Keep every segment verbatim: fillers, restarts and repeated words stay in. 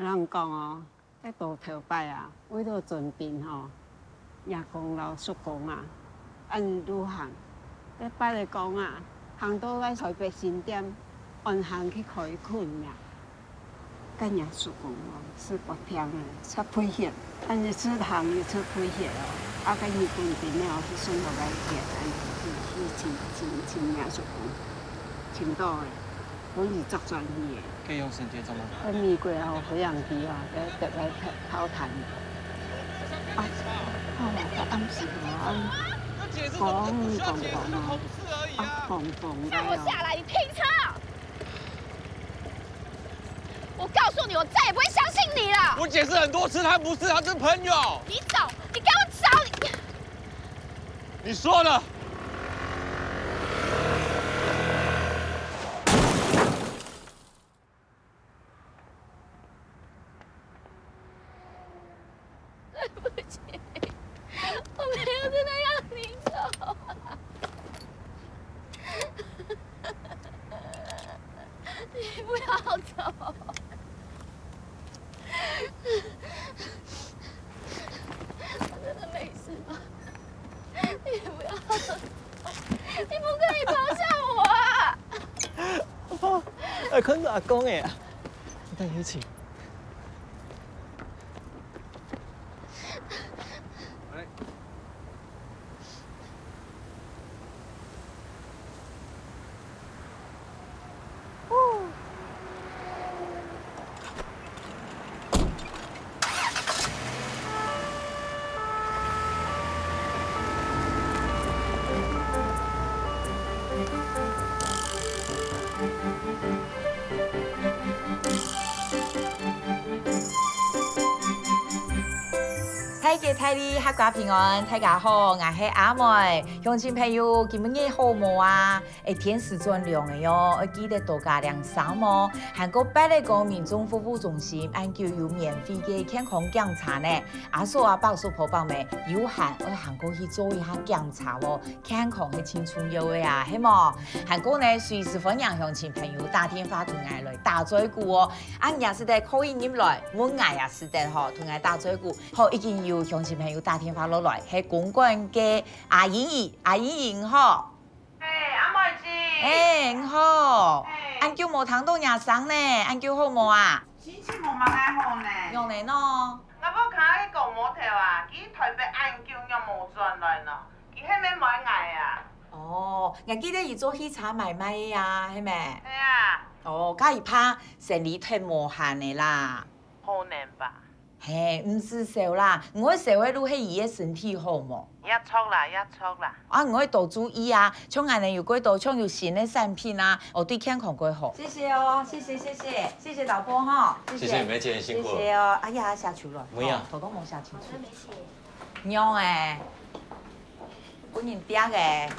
人講哦，該到頭擺啊，為著轉兵吼，爺公摎叔公啊，恁路行，該擺个講啊，行到該臺北新店，安行去開墾呀。 該若叔公哦，係發病个，出配血，恁樣出行又出配血哦，啊，該日本兵了，去送到該血，恁樣去，去尋，尋，尋若叔公，尋到个，分佢捉轉去个。可以用身體做嗎？在美國哦，飛行機哦，在，在，在炮，炮彈。啊，哦，佢暗時哦，講，講，講哦，啊，講，講个哦。放我下來，你停車！ 我告诉你，我再也不会相信你了。我解释很多次，他不是，他是朋友。你走，你给我走！你说的。对不起，我没有真的要你走啊。 你不要走！我真的没事吗？你不要走！你不可以抛下我啊！哎，看到阿公哎，帶你去。 大吉大利，合家平安！大家好，𠊎係阿妹。鄉親朋友，今晡日好無啊？ 欸，天時轉涼了喲，愛記得多加領衫哦。還過別个國民眾服務中心恁久有免費个健康檢查呢。阿叔阿伯、叔婆伯姆，有閒愛行過去做一下檢查哦，健康係盡重要个啊，係無？還過呢，隨時歡迎鄉親朋友打電話同𠊎來打嘴鼓哦。啊，若係得call in入來，問𠊎也係得吼，同𠊎打嘴鼓。好，已經有鄉親朋友打電話落來，係公館个阿英姨，阿英姨你好。 嘿，阿妹姊。欸，你好。嘿。恁久無聽到若聲呢，恁久好無啊？心情無麼个好呢。仰仔呢？𠊎屋下个公務頭啊，佢臺北恁久仰無轉來呢？佢係毋係毋愛𠊎啊？哦，𠊎記得佢做汽車買賣个啊，係無？係啊。哦，該佢怕生理忒無閒了啦。可能吧。 嘿，毋使愁啦，你愛愁个就係佢个身體好無？也著啦，也著啦。啊，你愛多注意啊，像恁呢有幾多像有新个產品啊，哦，對健康幾好。謝謝哦，謝謝，謝謝，謝謝導播哈，謝謝。謝謝梅姐，辛苦了。謝謝哦，哎呀，下去了，沒有。哦，頭都沒下清楚。仰仔，分人綴个。哎，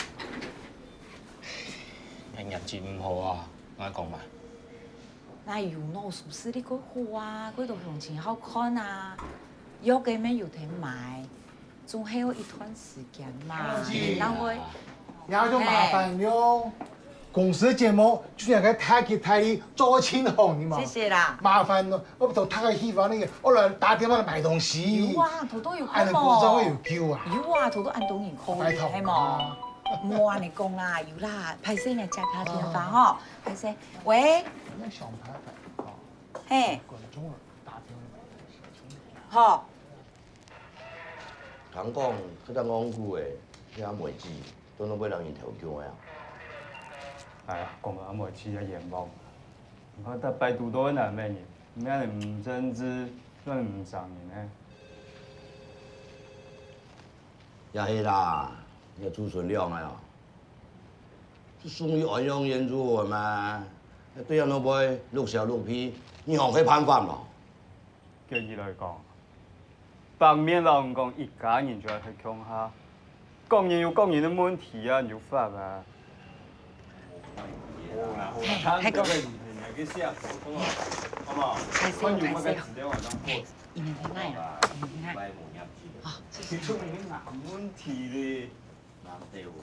業績毋好啊，𠊎講嘛。 該有腦手勢力較好啊，幾多鄉親好看啊，藥个乜有得買，總係愛一段時間嘛。當然會。也就麻煩了。公司个節目就像該大吉大利做个盡好，你嘛。謝謝啦。麻煩了，𠊎同大家希望你，𠊎來打電話來買東西。有啊，頭都有看哦。恁樣工作會有救啊。有啊，頭都恁多人看，拜託。係無？莫恁樣講啦，有啦，歹勢呢，接下電話吼，歹勢。喂。 那想辦法啊，嘿。觀眾打電話。好。聽講，該隻戇牯仔，該阿妹姊，都攏會讓人偷叫个啊。哎呀，講到阿妹姊也冤枉。你看，逐擺堵到个男仔呢，毋係毋爭執，算毋上人呢。也係啦，你个祖孫倆个哦。 就送去安養院就好嘛，對啊，老妹，六小六皮，你好會辦法無？建議來講，白面老公講一家人就愛忒共下，各人有各人个問題啊，有法啊。嘿，嘿，講。好嘛？歹勢哦，歹勢哦。嘿，你們在哪呀？你們在哪？哦，謝謝。你出門有問題咧。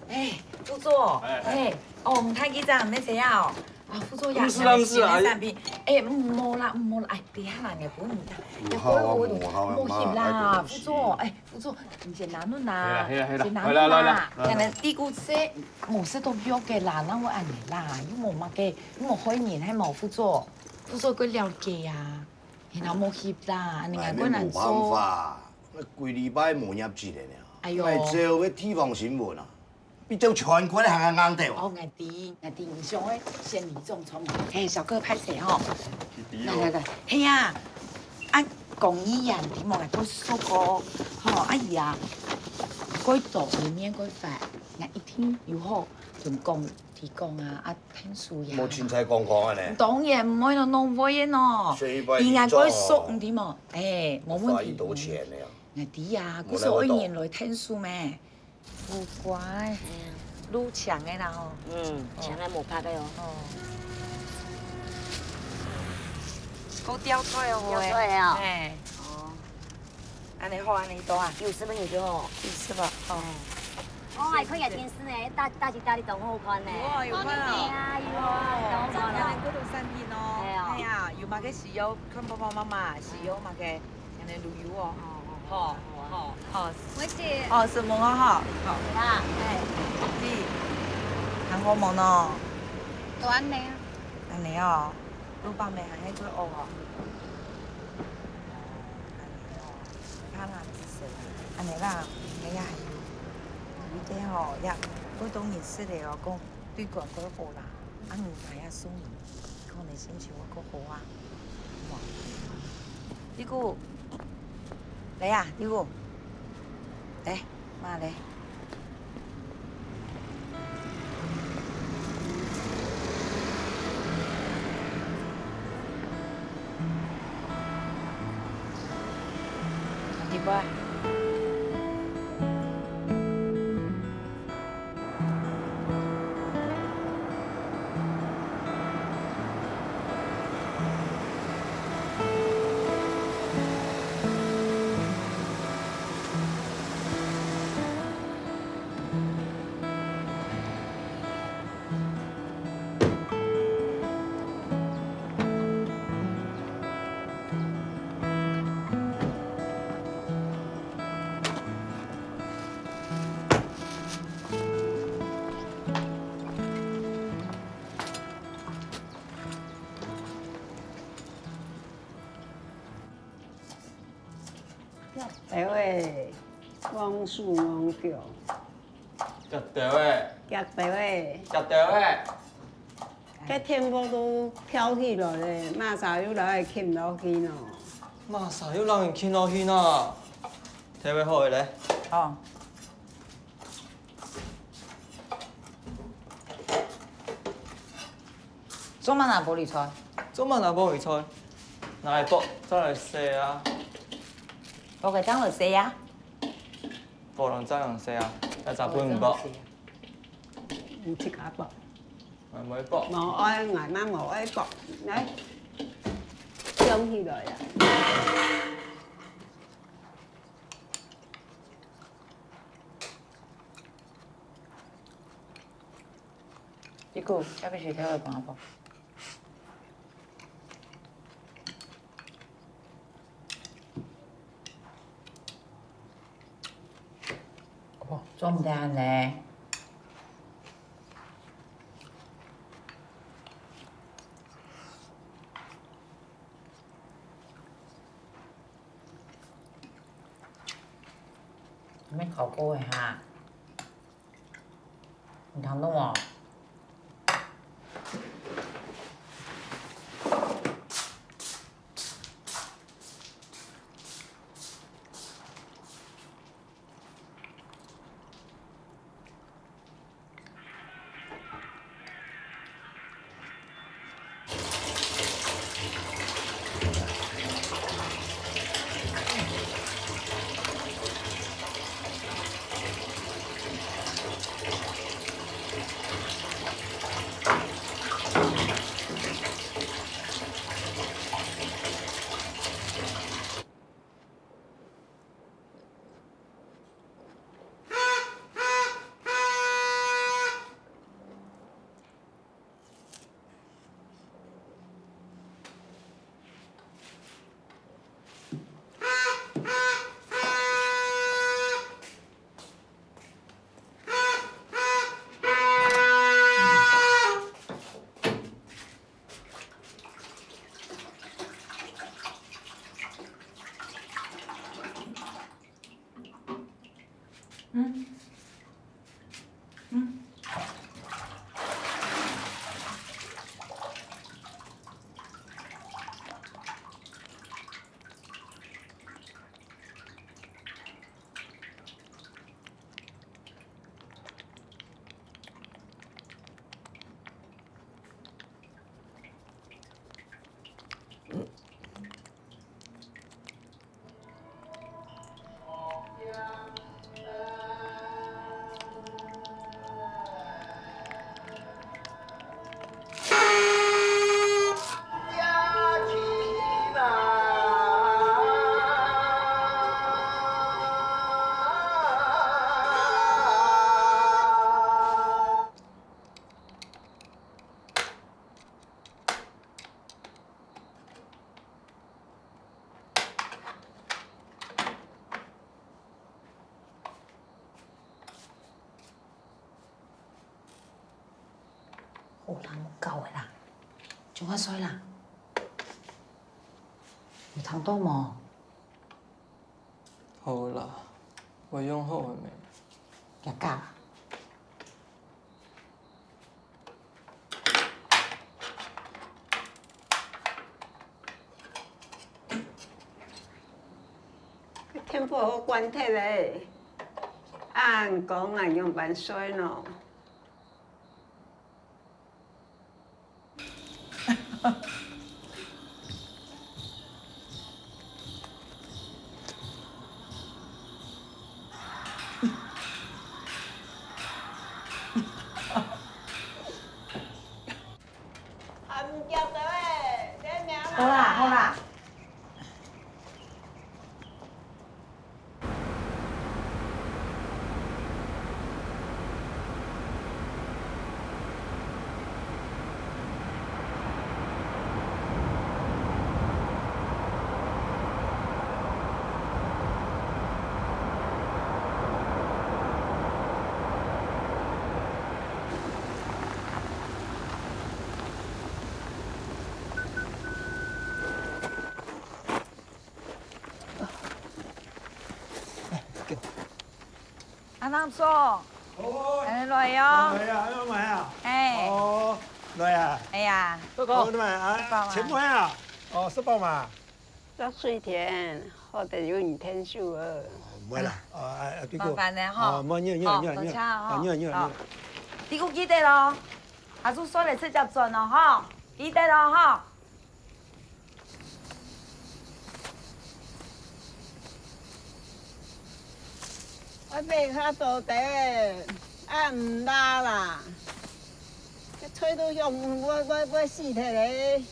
哎，副座，哎，哎，哦，毋太緊張，毋使啊哦。啊，副座呀，毋係啦，毋係啦，新个產品，哎，毋好啦，毋好啦，哎，等下啦，你不用緊張，毋好啊，毋好啊，毋好翕啦，毋好啊，副座，哎，副座，你先拿落啦，係啦，係啦，係啦，先拿落啦，來啦，來啦，來啦。可能低估值，無食到藥个啦，哪會恁樣啦，又無麼个，又無害人，係無副座，副座較了解啊，然後無翕啦，你看較難做。哎，無辦法，該幾禮拜無業績了呢，哎喲，還做該地方新聞啊。 比較全國个還較硬忒哦。哦，𠊎知，𠊎知，你想愛先理中聰明。嘿，小哥，歹勢吼。弟弟哦。來來來，嘿呀，啊，講一樣題目來，都說過，吼，阿姨啊，過多一年過快，𠊎一定有好同講提供啊，啊，天數呀。無凊彩講講个呢。當然毋會咯，哪會个喏。所以一般應該過熟，你知無？哎，無問題。花一多錢个呀。𠊎知呀，故所愛人來天數咩？ 苦瓜，哎呀，滷青个啦吼。嗯，青个無白个哦。哦。好吊菜哦，吊菜哦。哎。哦。恁樣好，恁樣多啊。有食無有就好。有食無？哦。哦，還可以電視呢，大大吉大利當好看呢。有啊，有看啊。哎呀，有啊，當好看啊。看恁樣各種產品哦。哎呀。哎呀，有麼个需要，看爸爸媽媽需要麼个。 恁樣旅遊哦。好，好，好。好，我姐。哦，承蒙哦，吼。好。啦。哎，你，還好無呢？都恁樣啊。恁樣哦，老伯姆還係做哦。恁樣哦，怕啦，至少。恁樣啦，哎呀，有一點吼，也，過多人食了哦，講對肝較好啦。啊，你買啊，送你。 可能心情會較好啊。哇，弟姑，來啊，弟姑，來，媽來。弟姑啊。 夾豆仔，戇手戇腳。夾豆仔。夾豆仔。夾豆仔。該電鍋都跳起來咧，麼儕又摎佢撳落去呢？麼儕又摎人撳落去呢？豆仔好咧。好。 做麼拿玻璃菜？做麼拿玻璃菜？拿來剝，再來洗啊。剝个正來洗啊？剝了再用洗啊，愛硩分你剝。你自家剝。𠊎無愛剝。無愛，𠊎嘛無愛剝。來，放起來啊。 一个，要不要去挑个帮我包？哦，做毋得呢。 你们考过了哈？你听懂哦？ 你嗯。嗯。 好啦，莫搞了啦，趕快睡啦。有聽到無？好啦，我用好了沒？別搞啦。 電火好關忒咧，恁光啊，仰般睡呢？ 好啦，好啦。阿南叔，哦，哎，來喲。來啊，來啊。哎。哦，來啊。哎呀，好，來啊，食飽嘛？錢包啊？哦，食飽嘛？著水田，好得有你𢯭手啊。哦，毋會啦，哦，啊，啊，對過。麻煩了哈。哦，莫，你，你，哦，你，你，多謝哈。啊，你，你，你。好。你有記得咯，下晝睡了直接轉咯哈，記得咯哈。 愛買較多兜，啊，毋罅啦。該菜都用，會，會，會死忒咧。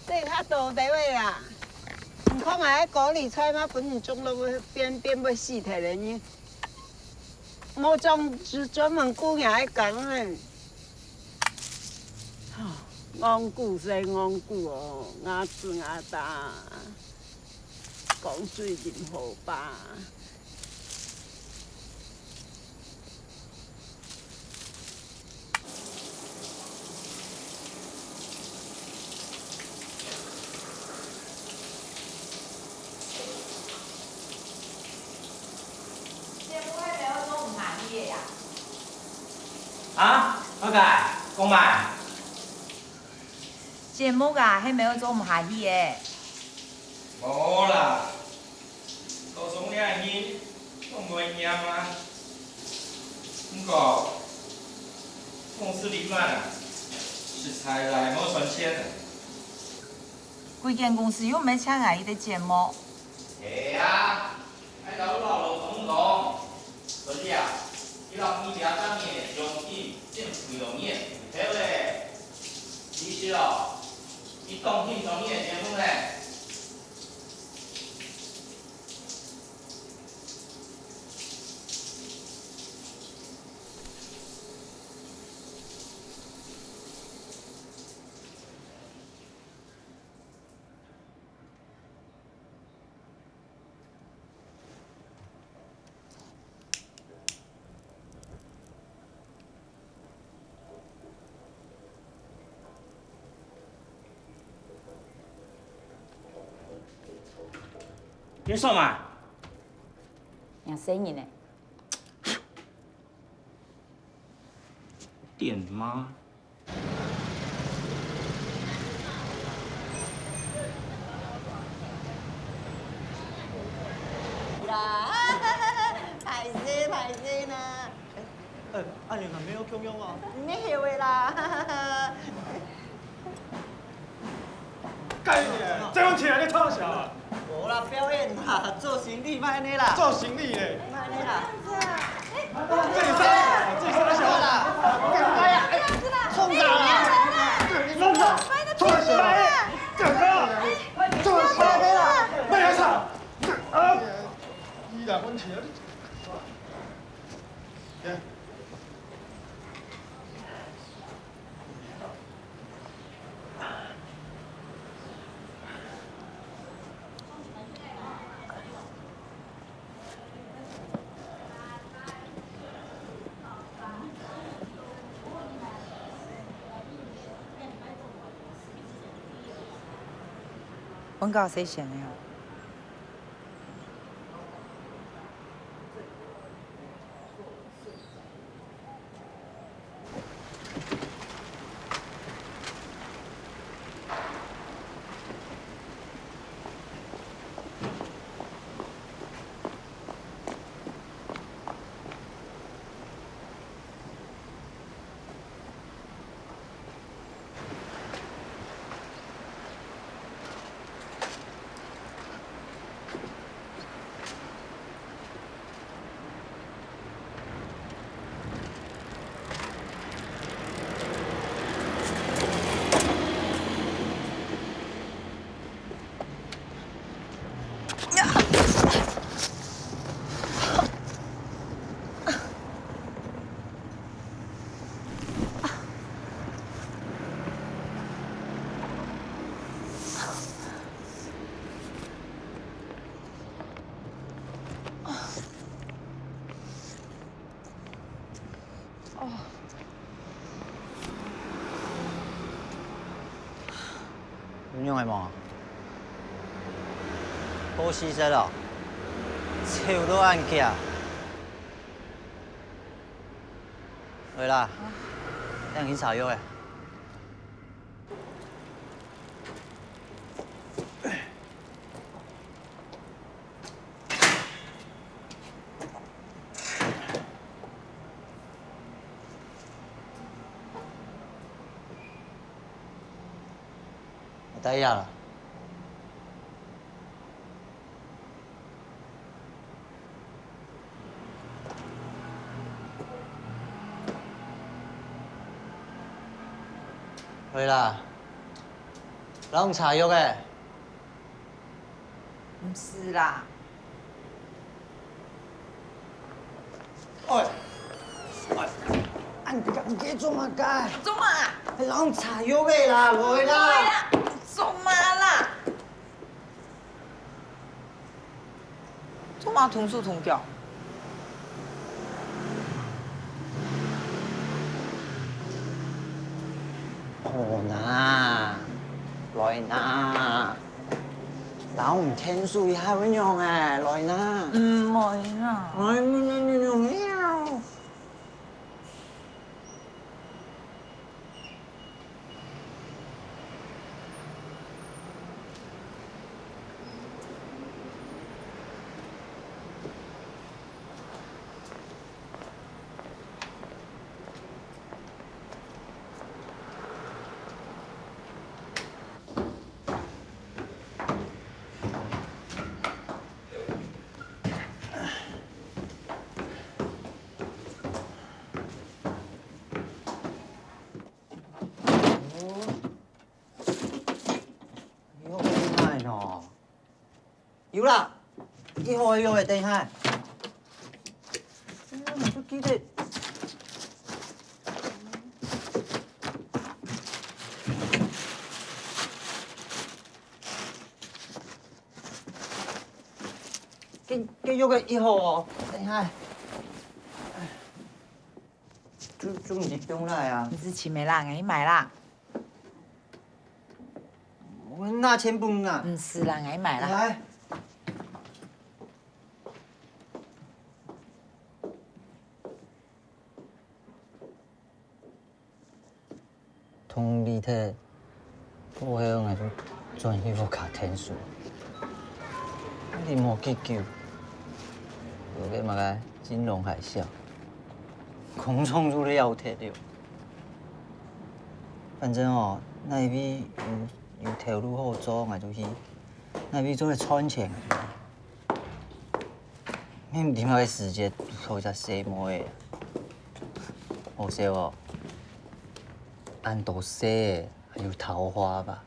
買較多兜仔啦。你看嘛，該高麗菜嘛，分你種了會變，變會死忒咧呢。無種，專，專門顧人个工仔。 戇牯生戇牯哦，𠊎子𠊎大，講水啉好吧。 啊，阿該，講麼个？節目啊，係毋係做毋下去咧？無啦，高中這下去，都毋會唸啊。毋過，公司裡面啊，實在來無賺錢啊。歸間公司又毋係淨𠊎一個節目。係啊， 愛摎老總講，所以啊，佢摎你這隻月獎金政府用个，對毋對？其實哦，佢當欣賞你个節目呢。 你說嘛？仰細人呢？電嗎？啦，歹勢歹勢啦。 呃，恁樣還無共樣哦。毋係个啦。該，這款錢還咧創啥啊？無啦，表演啦，做生理莫恁樣啦。做生理咧。莫恁樣啦。這是啥？這是啥小啦？哎呀，衝啥啦？衝啥？衝啥？幹啥？做啥？莫來吵！啊！你來分錢啊！你 阮家有細仙个哦。 哦。有用个無？好勢勢哦，臭到恁遽。來啦，等去擦藥个。 我帶藥了。 好啦，摎你擦藥个。毋係啦。喂，喂，啊你這做麼个？做麼啊？摎你擦藥个啦，來啦。來啦，做麼啦？ 做麼動手動腳？好啦，來啦，摎你牽手一下會仰仔？來啦。毋愛啦。哎，你，你，你，你，你。 哦，藥仔在哪呢？有啦，一號个藥仔在哪？哎呀，我就記得。 該，該藥仔一號哦，等一下。就，就你中來啊。毋使尋个啦，𠊎去買啦。𠊎拿錢分你啊。毋使啦，𠊎去買啦。來。忒，過後𠊎就轉去屋下𢯭手。你無幾久，有个麼个金融海嘯，工廠就了忒了。反正哦，哪位有有頭路好做，𠊎就去；哪位做得賺錢，𠊎就去。 你毋知麼个時節堵著一隻細妹仔，好笑哦！恁多歲仔，還有桃花吧？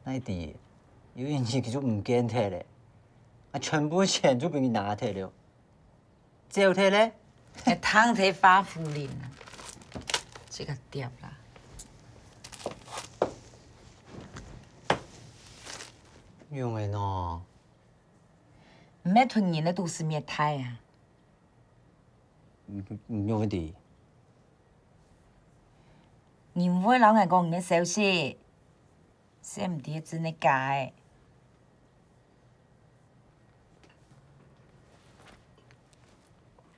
哪知，有一日佢就毋見忒了，啊，全部錢就分佢拿忒了。 走忒咧？還聽忒花胡林啊，這個掉啦。仰會呢？毋係同人个都市滅態啊？你你仰會知？你毋會摎𠊎講你个消息， 係毋知係真个假个。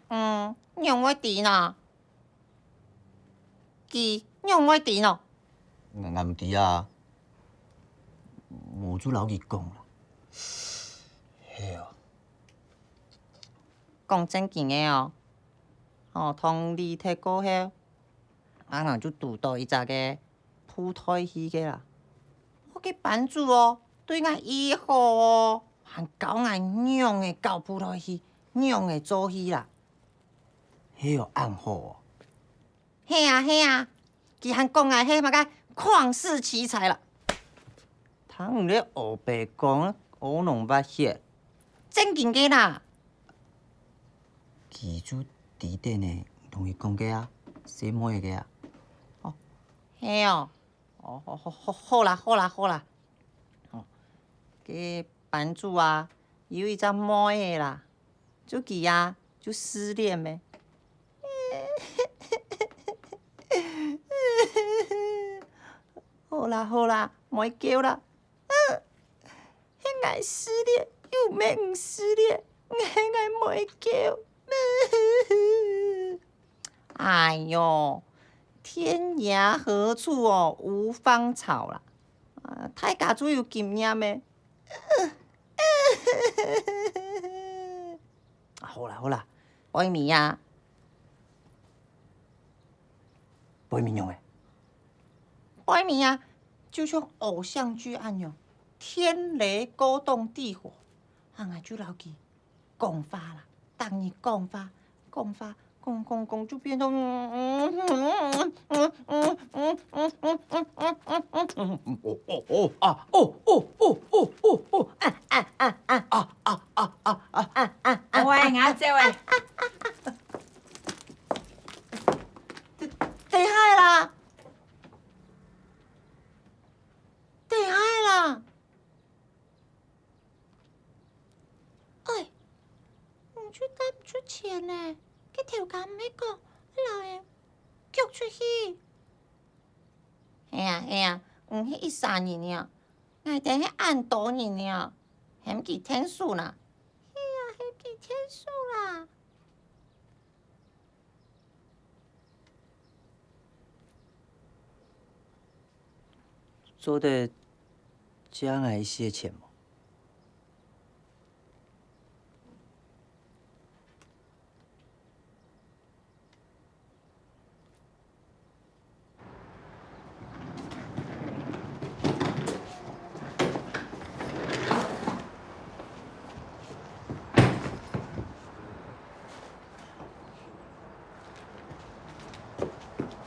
嗯，仰會知呢？佢仰會知呢？𠊎𠊎毋知啊，無就摎佢講啦。係啊。講正經个哦，哦，同你忒過後， 啊，𠊎就堵著一隻个布袋戲个啦。該班主哦，對𠊎異好哦，還教𠊎仰仔搞布袋戲，仰仔做戲啦。係哦，恁好哦。係啊，係啊，佢還講𠊎係麼个曠世奇才啦。聽你這烏白講，烏龍八血，正經个啦。 佢就知等仔同你講个啊，細妹个啊。哦，係哦。哦，好好好好啦，好啦，好啦。哦，該班主啊，有一隻妹仔啦，就佢啊，就失戀咩。好啦好啦，莫噭啦。 係𠊎失戀，又毋係你失戀，係𠊎無救。哎喲，天涯何處哦，無芳草啦。啊，大家都有經驗个。好啦好啦，愛美啊， 背面樣个。背面啊，就像偶像劇恁樣，天雷勾動地火，啊，𠊎就摎佢講話啦，逐日講話，講話，講講講，就變到，哦哦哦哦哦哦啊哦哦哦哦哦啊啊啊啊啊啊啊啊啊！喂，𠊎走喂。 等下啦，等下啦。哎，你就帶毋出錢呢，該頭家毋係講，摎人逐出去。係啊，係啊，你係一儕人呢？𠊎兜係恁多人呢，喊佢𢯭手啦。係啊，喊佢𢯭手啦。 做得借𠊎一息錢無？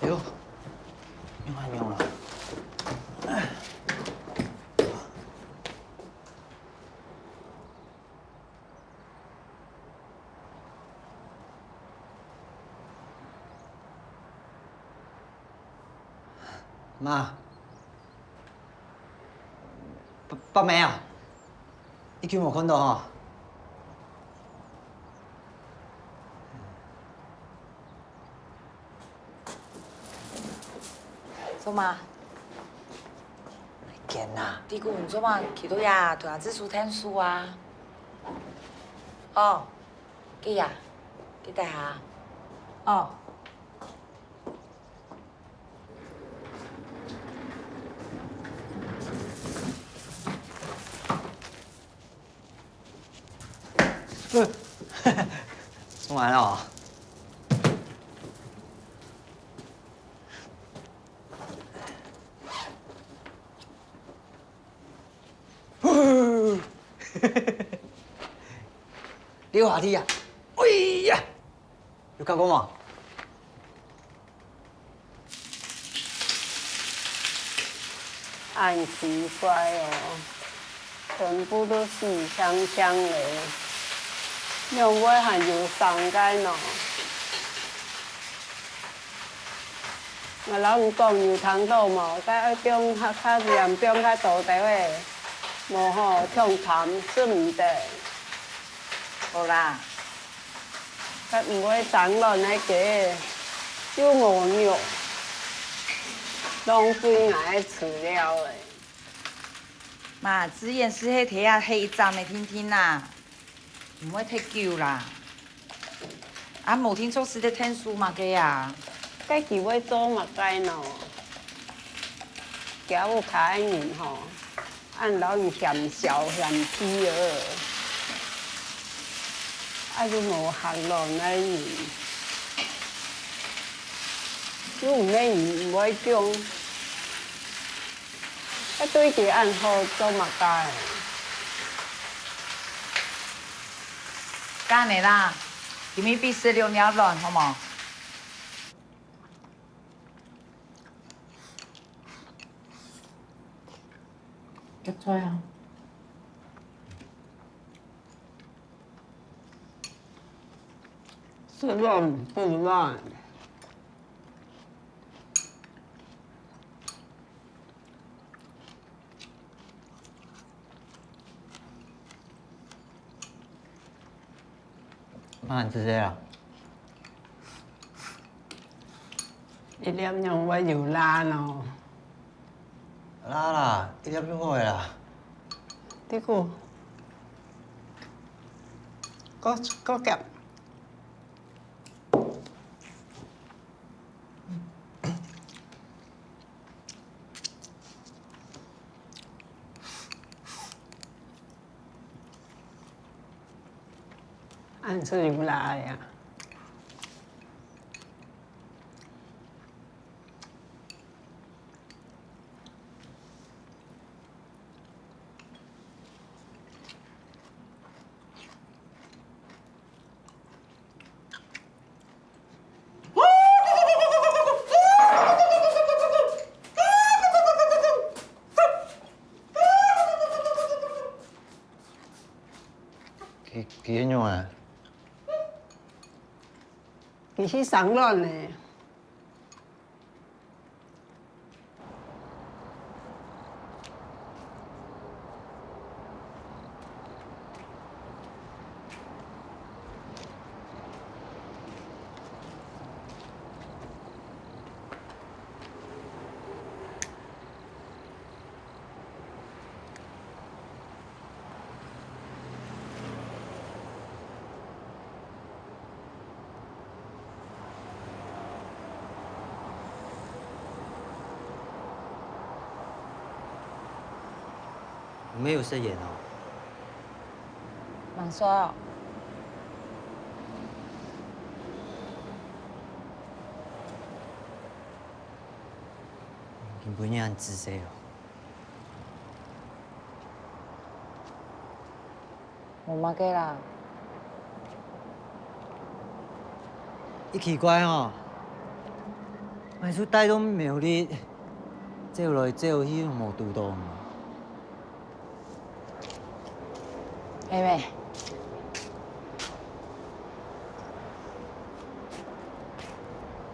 哎喲，仰恁樣啦？ 媽，伯伯姆啊，已經無看到吼。做麼？來見啊！弟兄，你做麼企到這，同阿志叔𢯭手啊？哦，該呀，該底下。哦。弄完了哦。溜下去呀！哎呀，有看过吗？ 恁奇怪哦，全部都死淨淨咧，仰會還有生个呢？𠊎摎你講，有聽到無？該愛放較，較遠，放較多兜仔，無吼，忒澹食毋得。好啦， 該毋會生卵个雞，又無肉，浪費𠊎个飼料咧。媽，資源係係忒啊，係一站个定定啦，毋會忒久啦。啊，無定著係得𢯭手麼个啊？該佢會做麼个呢？厥屋下个人吼， 恁摎你嫌潲嫌棄哦，啊又無學卵个人，又毋係你毋會種，啊對佢恁好做麼个？恁仔啦，今晡日分你食兩粒卵，好無？ 夾菜啊！食卵，食卵。媽，你食啥啊？ 一粒仰會有罅呢？罅啦，一粒就好个啦。你看，過，過鹹。 恁就有罅啊！ 佢，佢仰仔？佢去生卵咧。 你沒有食鹽哦？吂煞哦。今晡日恁仔細哦。 無麼个啦。一奇怪吼，𠊎就戴到苗栗，走來走去無堵到你。係咩？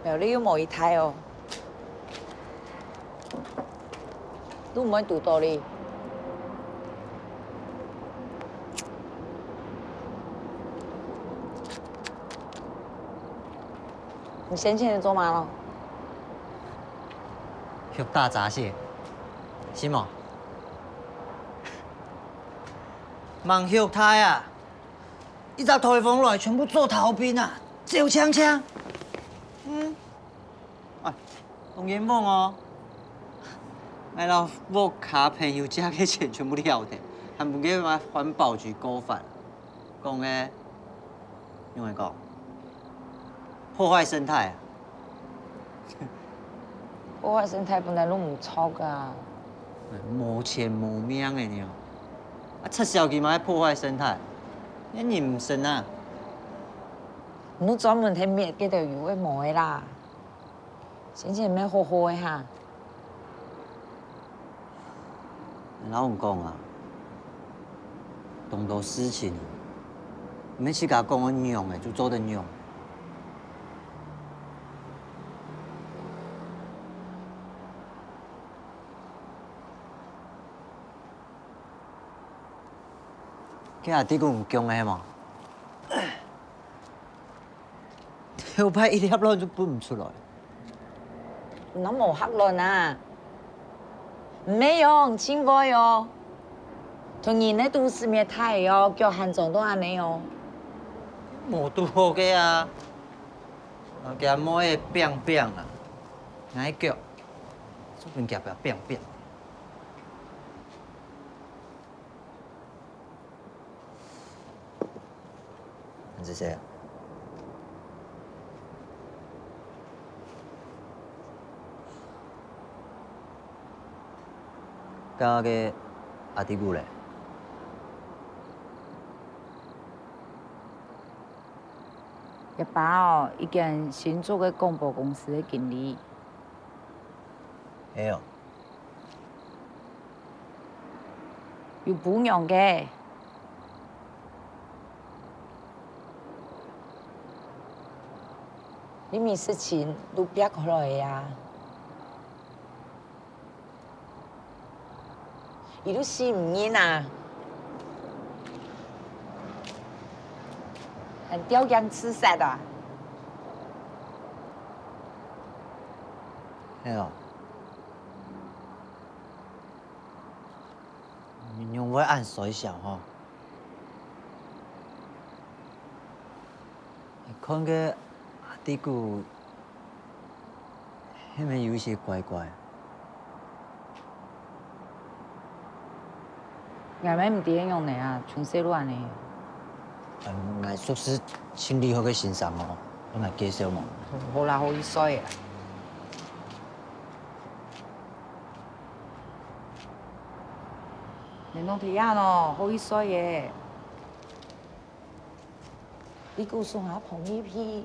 苗栗又無幾大哦。 都毋會堵到哩。你先前在做麼个咯？畜大閘蟹，係無？吂畜大啊！一隻颱風來，全部做逃兵啊，走淨淨。嗯。 哎，當冤枉哦！𠊎摎屋下朋友借个錢全部了忒，還分該環保局告發。講个，仰仔講？破壞生態啊？破壞生態本來就毋著啊。無錢無命个呢，啊，撤銷佢嘛係破壞生態，你毋信啊？你專門去滅該兜有个無个啦，先前乜好好个哈。 𠊎摎你講啊，當多事情啊，毋係自家講个仰仔就做得仰。該阿弟牯你降个係無？ 頭擺一粒卵就分毋出來。你無嚇卵啊？毋係喲，盡會哦。同人个肚屎乜大喲，腳還腫到恁仔哦。無堵好个啊！啊，佢阿妹仔拚拚啊，𠊎腳就分佢拚拚。 你係誰啊？該个阿弟牯咧？𠊎爸哦，一間新竹个廣播公司个經理。係哦。 有餔娘个。你乜食盡都逼過來个啊？佢都死毋認啊！還吊頸自殺啊？係哦。 你仰會恁衰潲吼？𠊎看該阿弟牯，係毋係有一息怪怪？𠊎乜毋知仰仔啊，從細就恁仔。嗯，𠊎熟事盡厲害个先生哦，分𠊎介紹無？好啦，好意思啊。 你弄忒恁哦，好意思耶。你姑送下捧一批。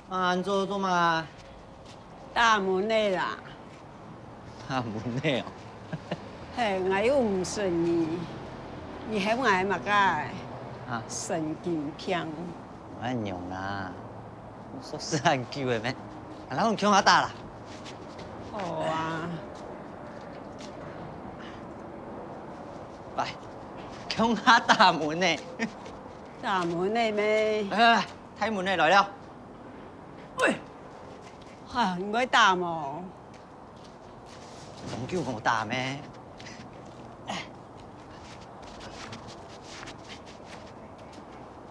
啊，你做，做麼个？打蚊仔啦。打蚊仔哦？嘿，𠊎又毋識你，你喊𠊎麼个？啊？神經病！𠊎仰啊？𠊎熟事恁久了咩？啊，然後你共下打啦。好啊。來，共下打蚊仔。打蚊仔咩？來來來， 大蚊仔來了。喂，哈，你會打無？當久無打咩？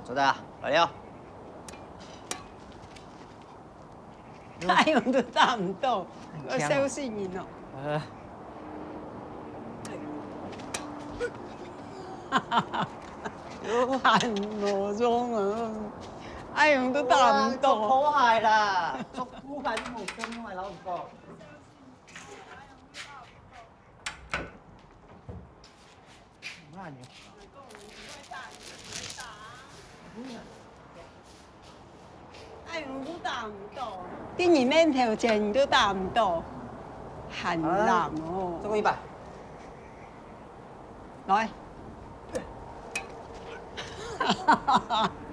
做得啊，來了。打樣都打毋到，愛笑死人哦。呃，還無用啊！哎喲，都打毋到。哇，做好害啦，做好害都無用啊，老實講。哎，你都打毋到。在你面頭前，你都打毋到，還懶哦。再過一擺。來。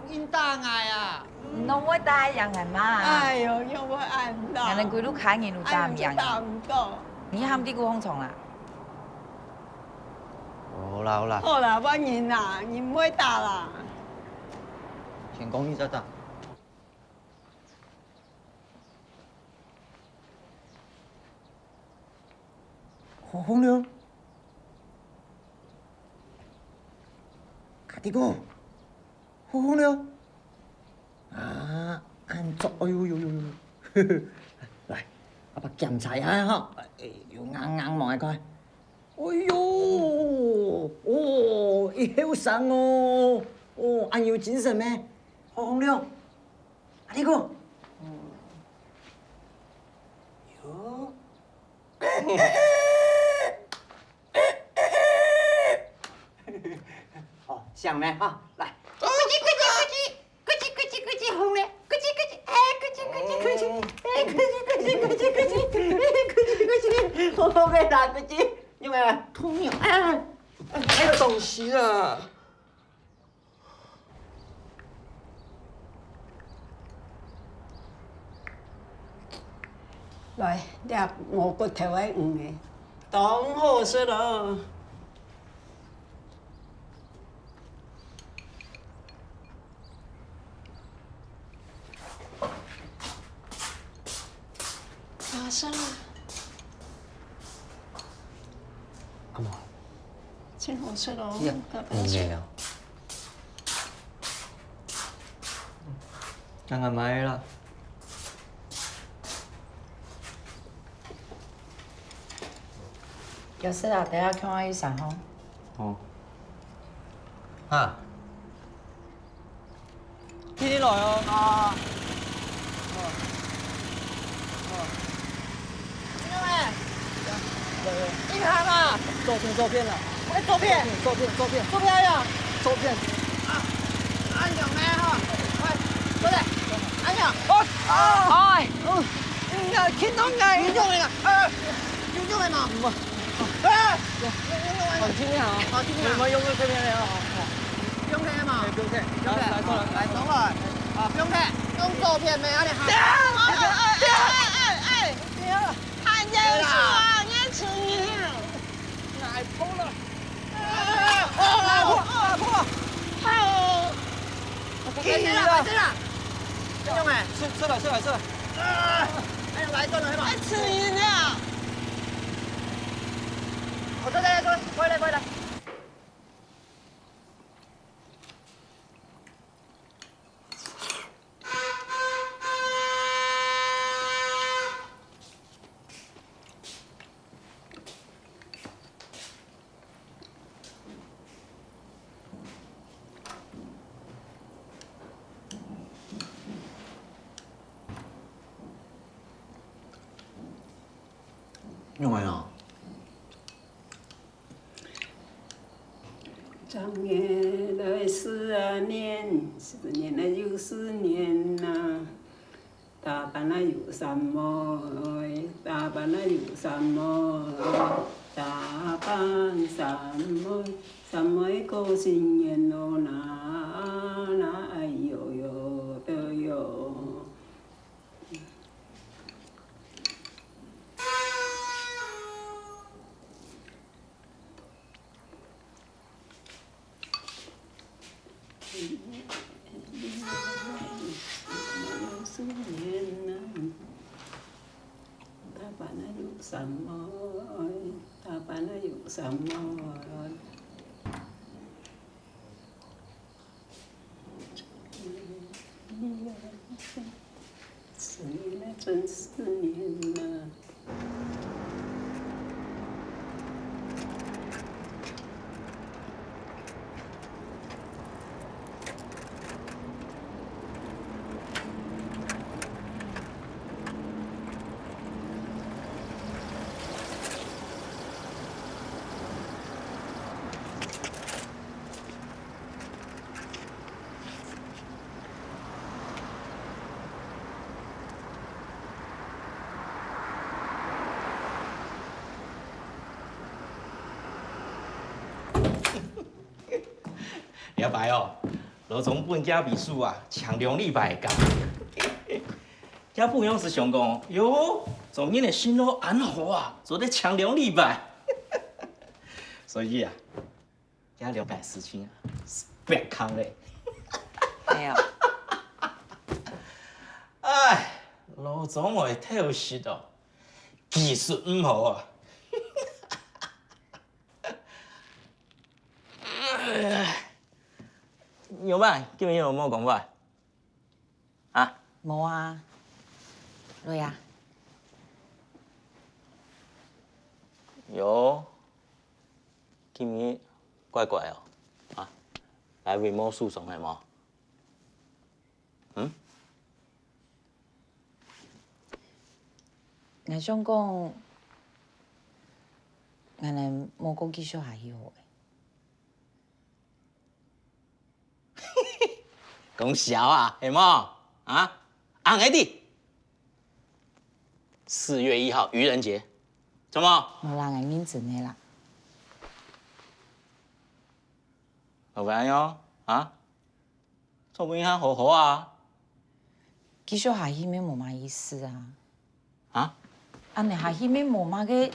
硬打𠊎啊！你攏會打贏𠊎嘛？哎喲，又會恁打。𠊎等歸路客人都打毋贏。哎喲，就打毋到。你喊地姑紅蟲啦？ 好啦，好啦。好啦，換人啦，你毋會打啦。天公，你再打。好風了。阿弟哥，好風了。啊，恁足，哎喲喲喲喲。來，阿爸檢查一下哈。哎，有硬硬無？來看。 哎喲，哦，佢後生哦，哦，恁有精神咩？好風了，阿弟哥。喲。哦，像咩哈？來。 咯吱咯吱咯吱，咯吱咯吱咯吱，紅了，咯吱咯吱，哎，咯吱咯吱咯吱，哎，咯吱咯吱咯吱咯吱，哎，咯吱咯吱，好好个啦，咯吱，用个啦，痛啊，哎，哎，哎，个東西啦。來，這無骨頭个魚仔，當好食哦。 啊，算了。阿嬤，真好食哦，呀，爸爸。你也要？剛剛買啦。 有事啊，等下共下去食吼。哦。哈。緊來哦。啊。哦。哦。你幹嘛？來，來。你幹嘛？照片，照片啦。我的照片？照片，照片，照片。照片啊呀。照片。啊，恁樣呢，吼。快，過來。恁樣。哦。哦。哎。哦。嗯，啊，聽到𠊎。有用个啦。啊。 有用个嘛？嗯。啊！有，有用个嘛？好，聽聽啊。好，聽聽啊。你們用這片的哦。不用貼嘛？哎，不用貼。不用貼。來，來，坐了。來，坐過來。啊，不用貼。用照片沒？啊，你好。哎，哎，哎，哎，哎，哎。不要了。看電視啊，你還吃你啊？哪一鋪了？ 啊，啊，啊，啊，啊。好。快點啦，快點啦。這樣欸。出，出來，出來，出來。啊，哎，來，轉來，來。愛吃人了。好，再，再，再，過來，過來。 用完了。 長夜來思啊念，思念啊又思念啊。打扮啊又三妹，打扮啊又三妹，打扮三妹，三妹過新年咯，那，那，哎喲喲，喲喲。 思念啊，真思念啊。這擺哦，老總分厥秘書啊，請兩禮拜假。厥分公司想講，喲，做人个辛勞恁好啊，做得請兩禮拜。所以啊，這兩擺事情啊，係白工咧。哎呀，哎，老總會偷食哦，技術毋好啊。 仰般？今晡日有無講話？啊？無啊。來啊。喲，今晡日怪怪哦。啊？來為無受傷係無？嗯？ 𠊎想講，𠊎等莫過繼續下去好了。講笑啊，係無？啊？恁樣个！四月一號愚人節，做麼？無啦，𠊎認真个啦。老闆喲，啊？ 做分人好好啊。繼續下去乜無麼意思啊。啊？恁樣下去乜無麼个，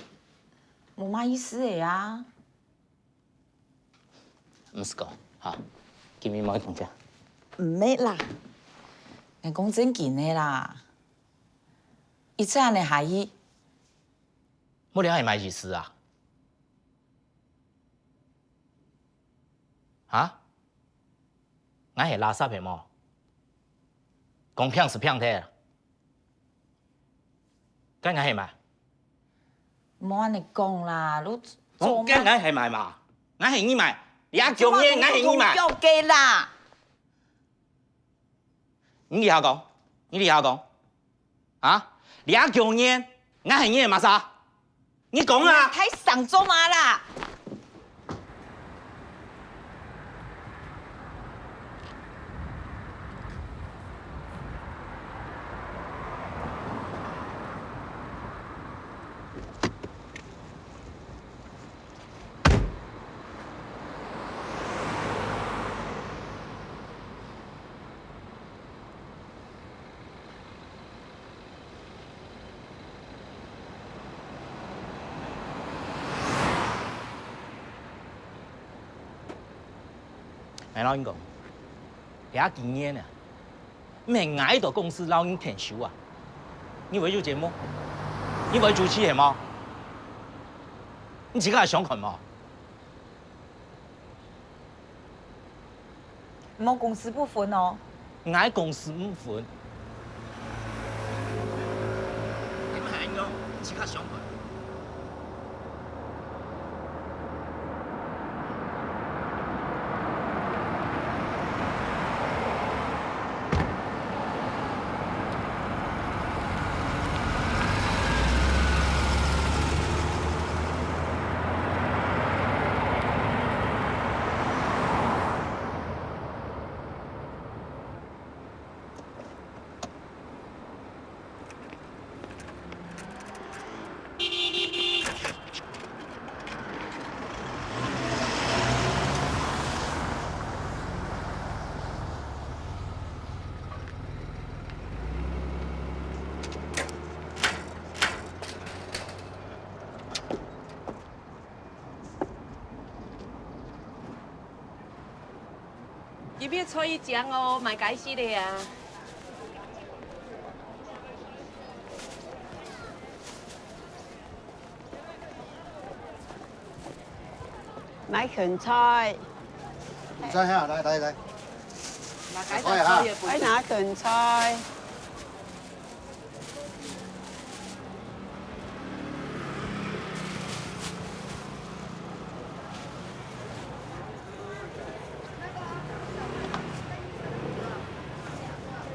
無麼意思个啊。毋使講，哈，今晡日莫講這。毋係啦，𠊎講正經个啦。一直恁樣下去，無了係麼意思啊？ 哈？𠊎係垃圾係無？講平就平忒。該𠊎係麼？莫恁樣講啦，你做麼？該𠊎係麼嘛？𠊎係你麼？這強人𠊎係你麼？做麼？你个啦！ 你這下講，你這下講，啊？這強人，𠊎係你个麼儕？你講啊！太傷做麼啦！ 𠊎摎你講，這幾年啊，毋係𠊎兜公司摎你𢯭手啊，你會有節目，你會主持係無？你自家想看無？ 無公私不分哦。𠊎公私毋分。你還用自家想法？ 這片菜已經哦，賣該息了啊。買芹菜。芹菜哈，來來來。買該菜也不愛拿芹菜。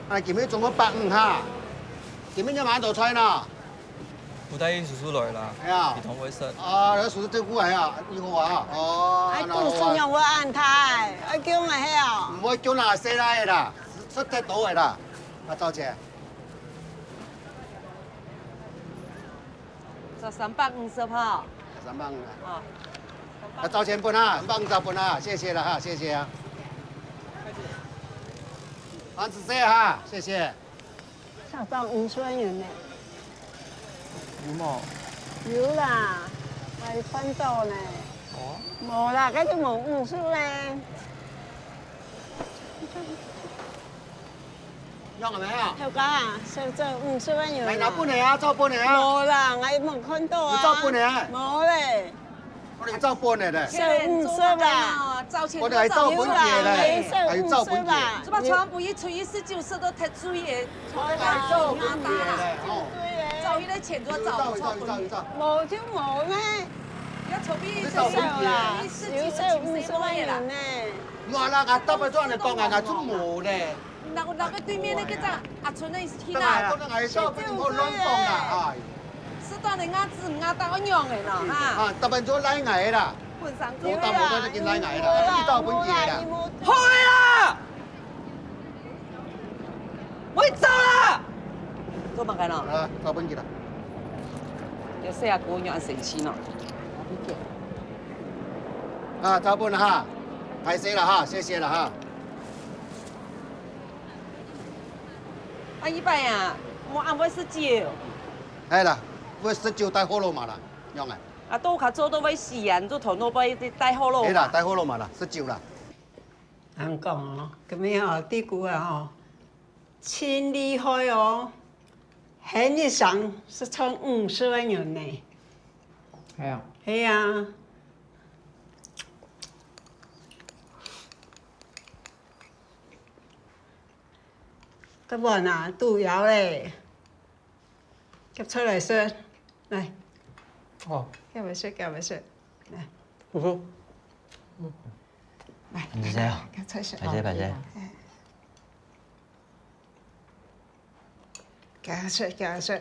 啊，今晡日總共百五哈，今晡日仰恁多菜呢？吳大義叔叔來啦，哎呀，一同會食。啊，該叔叔照顧哎呀，你好啊，哦，哎，顧叔娘會恁大，愛叫𠊎係哦。毋會叫啦，細倈仔啦，食忒多个啦，啊，多少錢？ 十三百五十哈。三百五啊。哦。啊，找錢分啊，三百五十分啊，謝謝了哈，謝謝啊。黃子谢哈，谢谢。少賺五十个銀呢。有無？有啦，還翻到呢。哦。無啦，該就無五十咧。用了没有？頭家啊，少賺五十个銀啦。來，拿分你啊，照分你啊。無啦，𠊎無看到啊。你照分你啊。無咧。 我來照本的咧。少五十啦。我來照本的咧，還有照本的。做麼全部一除以十九，十都忒水个？我來照本的咧，吼。照一个錢就照，照一照，照一照。無就無咩。要除以十九啦，有少五十个人呢。無啦，𠊎答應做恁樣講啊，𠊎就無咧。 那个，那个對面那个叫阿春的去哪？當然，不能挨照，不能亂講啦，哎。是到人家子人家到仰个啦，哈。啊，大半做赖𠊎个啦。本上我打不到就跟赖𠊎个啦，你照本个啦。好个啦，我走啦。做么个咯？啊，照本个啦。有谁啊，姑娘生气呢？啊，照本了哈，拍谁了哈，谢谢了哈。 啊，一擺啊，莫恁會食酒。係啦，會食酒戴火爐嘛啦，仰仔？啊，都較早都會死啊，你做頭腦背戴火爐嘛。係啦，戴火爐嘛啦，食酒啦。人講哦，今日吼，地姑啊吼，盡厲害哦，喊一聲係賺五十个銀呢。係啊。係啊。 該碗啊，都枵咧，夾出來食，來。哦。夾來食，夾來食，來。叔叔。來，你這樣。夾出來食。拜謝，拜謝。哎。夾食，夾食。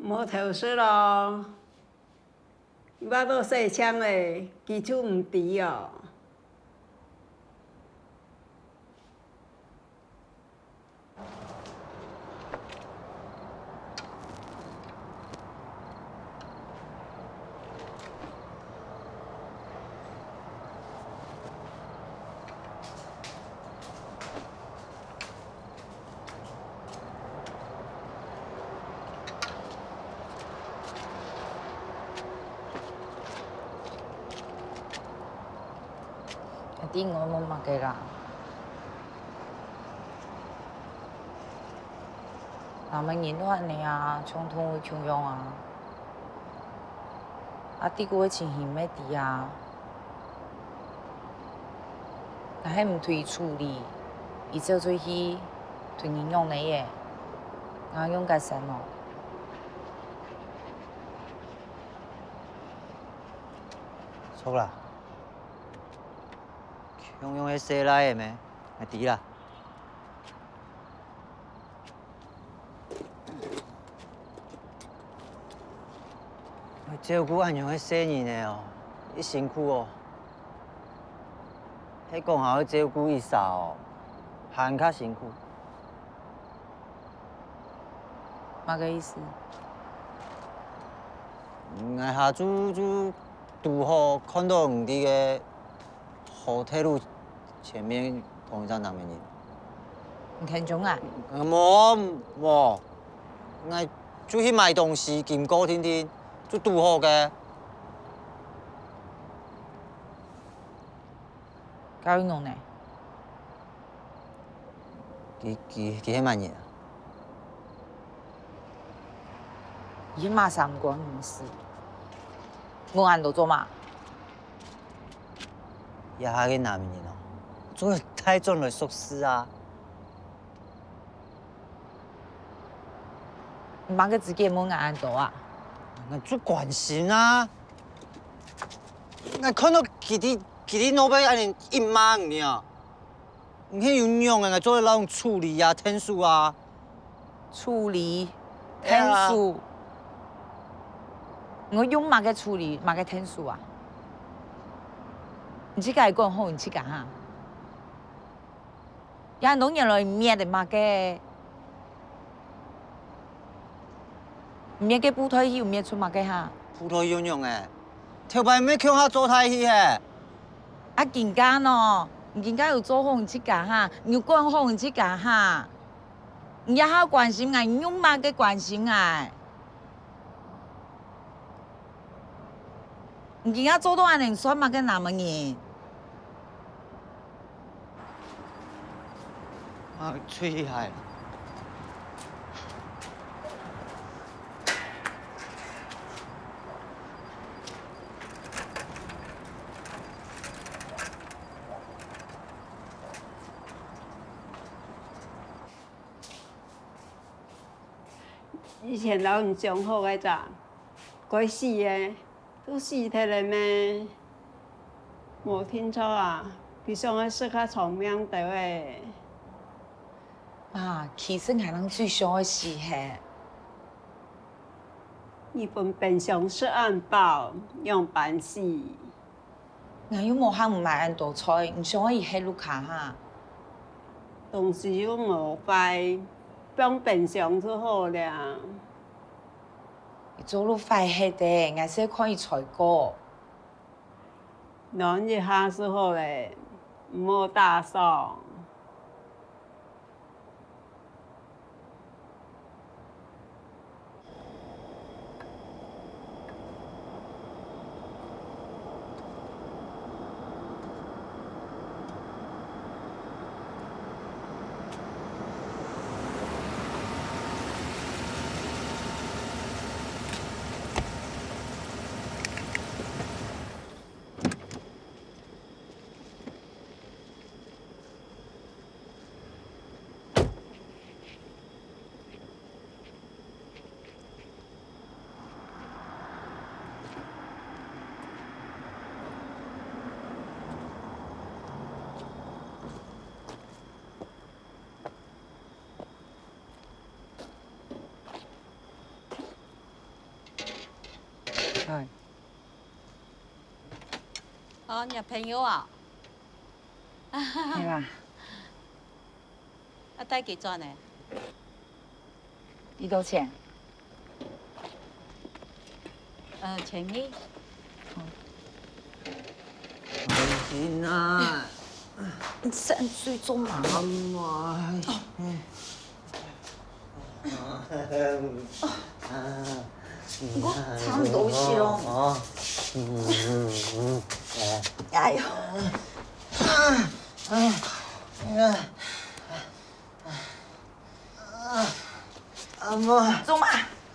無偷食咯，你話到細強咧，佢就毋知哦。 一定我無麼个啦。若麼人都恁呢啊，像動物共樣啊。啊，地姑个情形乜知啊。若係毋同佢處理，佢走出去，同人仰仔个，𠊎仰結煞哦。著啦。 共樣个細賴仔咩？𠊎知啦。愛照顧恁樣个細人仔哦，已辛苦哦。係講還愛照顧一儕哦，還較辛苦。 麼个意思？𠊎下晝就堵好看到你在該hotel路前面同一隻男人。你看中啊？無，無，𠊎就去買東西，經過定定，就堵好个。該又仰呢？佢佢佢係麼人啊？佢麼儕毋關你事。問恁多做麼？這下个男人哦，做得帶轉來熟事啊！你麼个資格問𠊎恁多啊？𠊎就關心啊！𠊎看到佢在佢在外背恁樣一罵你啊！ 你係有仰仔，𠊎做得摎你處理啊，𢯭手啊。處理，哎呀。𢯭手。𠊎用麼个處理，麼个𢯭手啊？你自家管好你自家哈。這恁多年來，你搣个麼个？ 你搣个布袋戲有搣出麼个哈？布袋戲仰仔？頭擺毋係共下做大戲係？啊，今下呢？你今下有做好你自家哈？你有管好你自家哈？你這下關心𠊎，你用麼个關心𠊎？ 你今下做到恁樣，算麼个男人？啊，出去嗨！以前摎你講好个，該死个， 都死忒了咩？無定著啊，佢想愛食較長命兜仔。媽，其實𠊎正最想愛死係。你分冰箱食恁飽，仰般死？𠊎又無喊你買恁多菜，你想愛佢歇屋下哈？東西又無壞，放冰箱就好了。 佢做到壞忒咧，𠊎係看佢衰過。暖一下就好咧，毋好打爽。 哎。哦，你朋友啊？係啦。啊，帶幾轉呢？幾多錢？呃，千二。開心啊！你三歲做嘛？阿媽。 我差毋多去咯。哎喲，阿媽，做麼？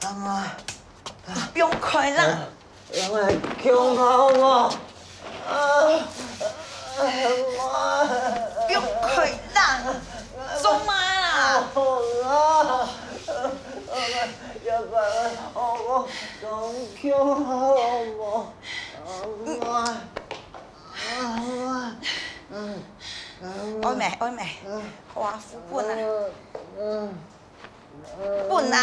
阿媽，放開啦！ 讓𠊎共下好無？啊，媽。放開啦！做麼啦？好啦，阿爸，阿爸，共下好無？阿媽，阿媽，嗯，阿媽。愛咩？愛咩？好啊，扶本啊。嗯，嗯。 本啊！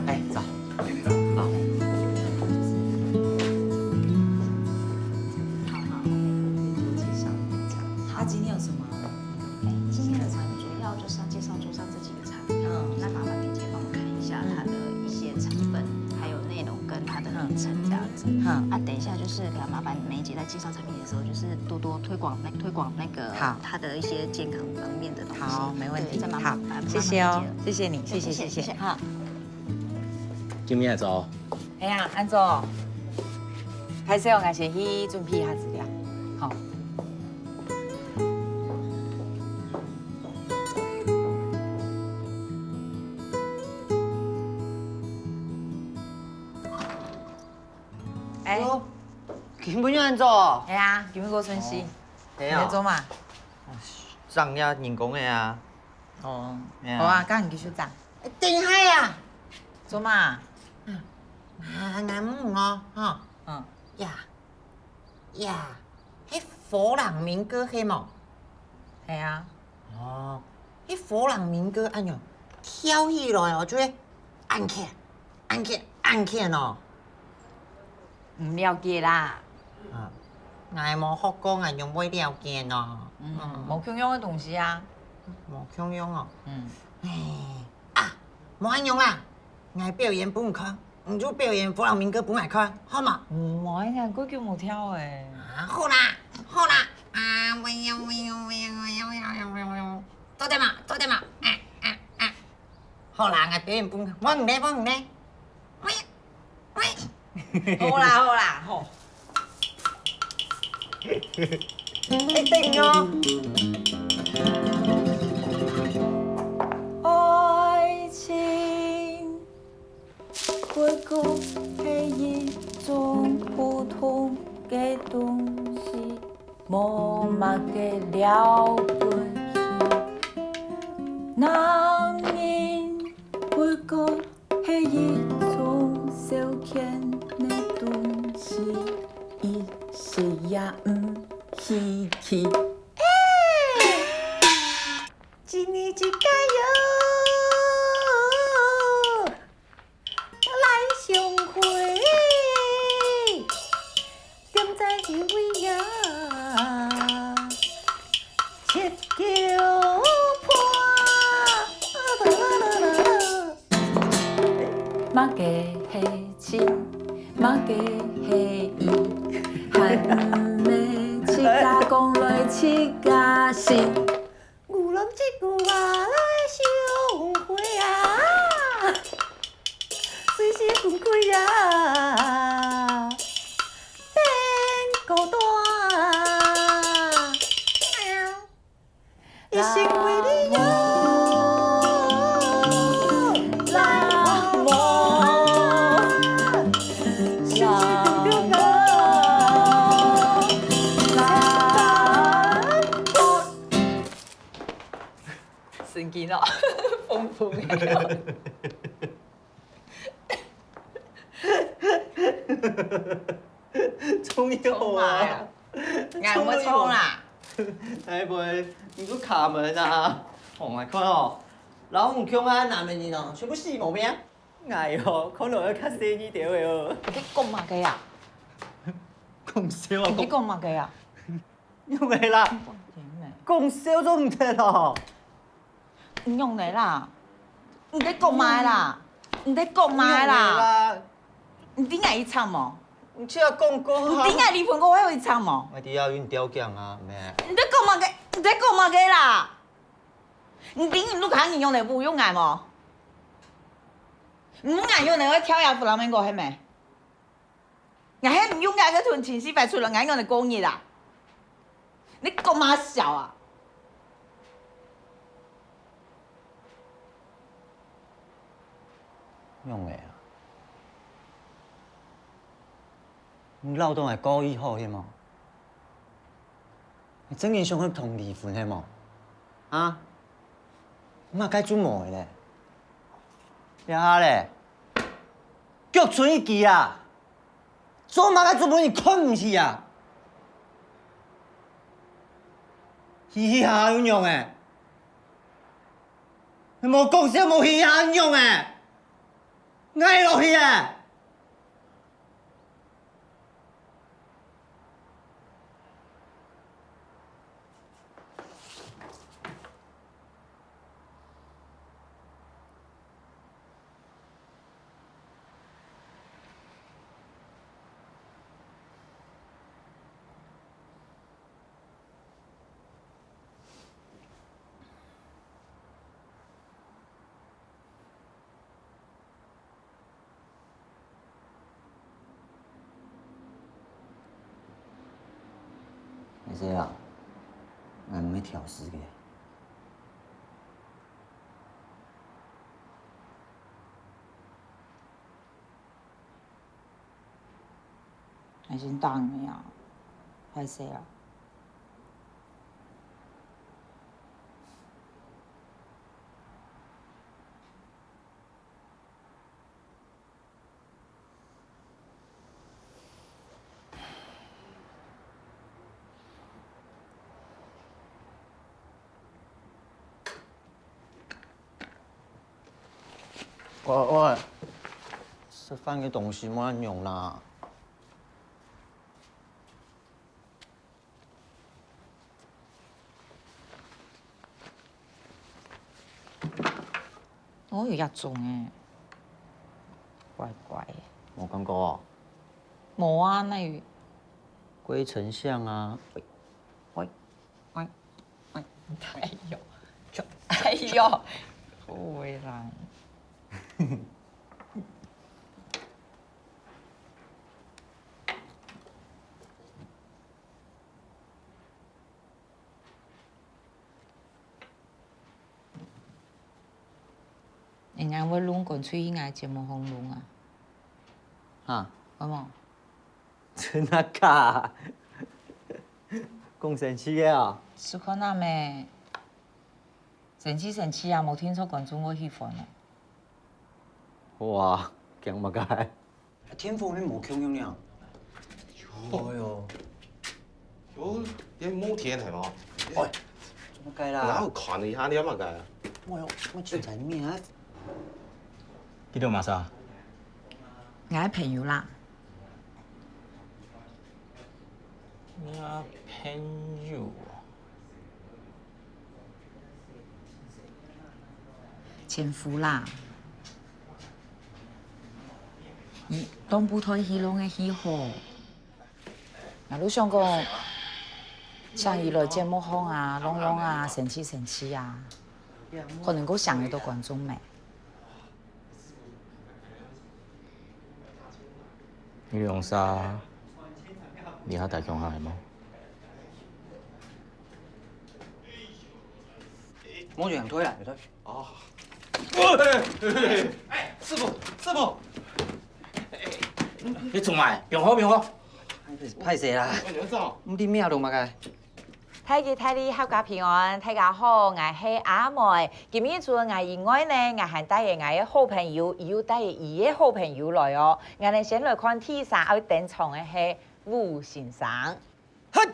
哎，早。好，好，好，介绍一下。啊，今天有什么？哎，今天的产品主要就是要介绍桌上这几个产品。嗯，那麻烦链接帮哈。啊，等一下就是可能麻烦梅姐在介绍产品的时候，就是多多推广那，推广那个好。它的一些健康方面的东西。好，没问题。对，再麻烦，好，麻烦谢谢哦，梅姐了。谢谢你，谢谢，谢谢，谢谢。谢谢。好。今天来走。哎呀，安总，歹勢哦，我先去準備一下資料。好。哎。哦，今晡日恁早？哎呀，今晡日過順序。哦，係啊。你在做麼？漲呀，人工个啊。哦，係啊。好啊，該你繼續漲。哎，等一下呀。做麼？嗯，啊，𠊎問哦，吼。嗯。呀，呀，該火朗明哥係無？係啊。 哦，該火朗明哥恁樣跳起來哦，就會恁強、恁強、恁強哦。毋了解啦。啊，𠊎無學過，𠊎仰會了解呢？嗯，嗯。無共樣个東西啊。無共樣哦。嗯。哎，啊，無恁樣啦，𠊎表演分你看。 你就表演火朗明哥分𠊎看，好無？嗯，無愛啊，恁久無跳欸。啊，好啦，好啦，啊，喂呀喂呀喂呀喂呀喂呀喂呀喂呀，做得無？做得無？啊啊啊！好啦，𠊎表演分你看，換你咧，換你咧。喂，喂。好啦，好啦，好。一定哦。愛情 不過係一種普通个東西，無麼个了不起。男人不過係一種消遣个東西，一息也毋稀奇。今日一家人 來相會，踮在一位呀，七九坡。麼个係情，麼个係意，還毋係自家講來自家信。 牛郎織女啊，來相會啊，隨時分開啊，變孤單。一生為你啊，來和我，心事重重啊，來和我。 神經哦，瘋瘋个。衝有啊！衝啊！𠊎毋會衝啦。哎喂，你做卡門啊？哦，𠊎看哦，摎你共下个男仔人哦，全部死無命。𠊎哦，看落愛較細膩兜仔哦。你講麼个啊？講笑啊！你講麼个啊？ 仰仔啦？講笑做毋得哦。仰仔啦？你在講麼个啦？你在講麼个啦？仰仔啦？你知𠊎一場無？你就愛講講啊。你知𠊎離婚過後一場無？𠊎知啊，有你吊頸啊，咩？你在講麼个？你在講麼个啦？你知你屋下人仰仔侮辱𠊎無？你仰仔會跳這flamenco係無？ 𠊎係毋用𠊎个同情緒發出來，𠊎仰仔過日啊？你講麼个潲啊？仰仔啊？你恅著𠊎故意好係無？你正經想愛同離婚係無？啊？麼个做無个咧？這下咧，腳伸一支啊！ 做麼个做分人看毋起啊？嘻嘻哈哈又仰仔？無講笑，無嘻哈仰仔？𠊎落去啊！係啊，𠊎毋係挑事个。 還先打你啊，歹勢啊。 喂喂，食飯个東西莫恁樣啦！ 哦，有這種欸，怪怪欸。無看過哦？無啊，哪有？龜丞相啊。喂，喂，喂，哎喲，哎喲，好啦。 人家會弄，乾脆去𠊎節目項弄啊。哈？會無？真个假？講生趣个啊？試看啊咩？生趣生趣啊，無定著觀眾會喜歡哦。哇，驚麼个？ 天風你無共樣了。哎喲，有，你無天係無？喂，做麼个啦？哪有看一下你麼个？哎喲，我凊彩面啊！你做麼事？𠊎朋友啦。你朋友？ 前夫啦。嗯，當部隊戲弄个戲好。𠊎就想講，請佢來節目項啊，弄弄啊，生趣生趣啊，可能較吸引到觀眾咩。你兩儕，這下打共下係無？ 莫亂推啊，亂推。哦。哎，師傅，師傅。你做麼个？放好，放好。歹勢啦，毋知咩路嘛个。大吉大利，合家平安，大家好，𠊎係阿妹。今日除了𠊎以外呢，𠊎還帶了𠊎个好朋友，佢又帶了佢个好朋友來哦。𠊎等先來看第一儕愛登場个係吳先生。 嘿！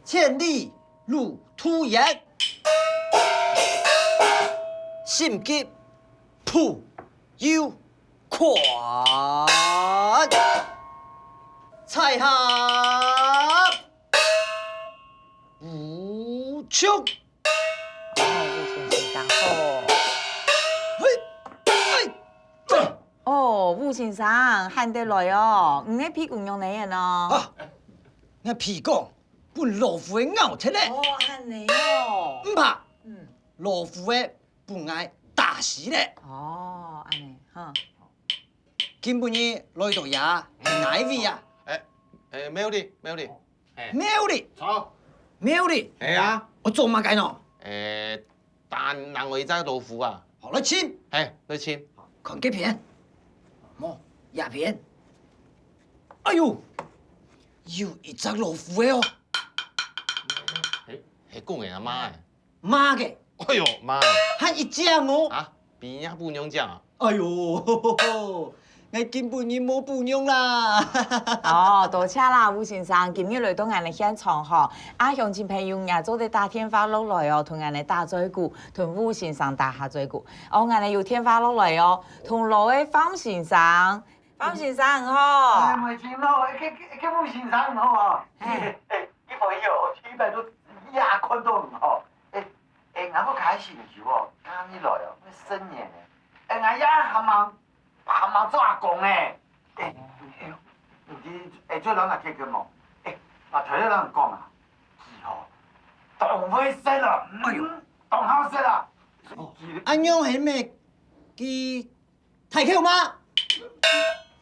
千里如渡人，心急步又寬。在下吳將。 哦，吳先生，大家好。嘿，嘿，嘿。哦，吳先生，喊得來哦，你个被骨仰仔樣哦？啊，𠊎被骨分老虎仔咬忒咧。哦，恁仔哦。毋怕，嗯。老虎仔分𠊎打死咧。哦，恁仔，哈。今晡日來到這，係哪一位啊？哎，哎，苗栗，苗栗。 苗栗。著。苗栗？係啊。愛做麼个呢？欸，打另外一隻老虎啊。好，來尋。係，來尋。看該片。無，這片。哎喲，有一隻老虎仔哦。係，係公个啊，母个？ 母个。哎喲，媽！還一隻哦。啊，比若餔娘靚啊？哎喲，𠊎今晡日無餔娘啦。哦，多謝啦，吳先生，今日來到𠊎等現場吼。啊，鄉親朋友也做得打電話落來哦，同𠊎等打嘴鼓，同吳先生打下嘴鼓。哦，𠊎等有電話落來哦，銅鑼个方先生，方先生你好。哎，梅清好，哎，該，該，該吳先生你好啊。哎。哎，你朋友，我去一百多，呀，看到你好。哎， 哎，𠊎屋下个新婦哦，今日來哦，愛成年呢。哎，𠊎也還吂，還吂做阿公呢。哎，哎，你知，哎，最老那個無？哎，𠊎頭先同你講啊，佢吼，當會食哦，嗯，哎喲。當好食啊。哦，恁樣係咩？佢大舅媽？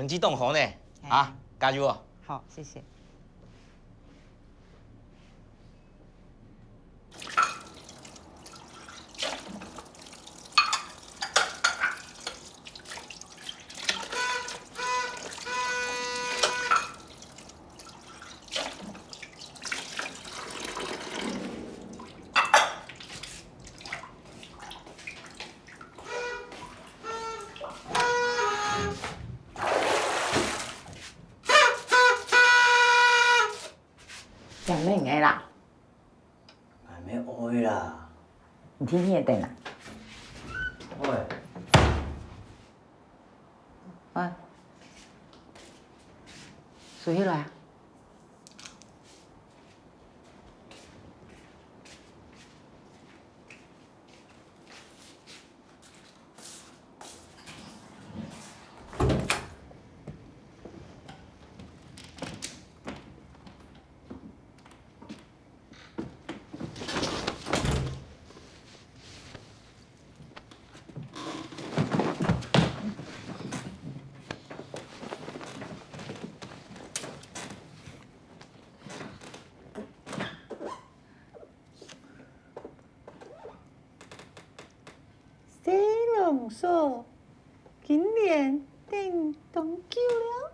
成績當好呢，啊，加油哦！好，謝謝。 仰般个啦？𠊎乜愛啦。你天天也等啊？喂。喂。收起來啊。 細龍嫂，今年等當久了。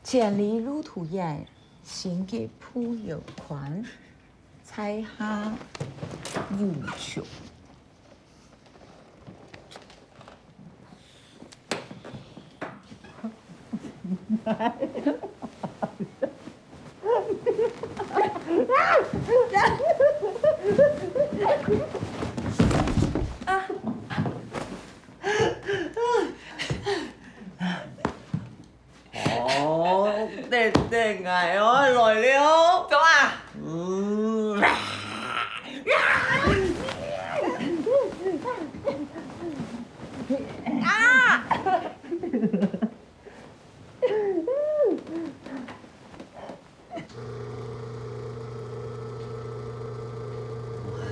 千里路途遠，心隔步又寬，在下有求。 哦，等等，𠊎愛來了。走啊！嗯。啊！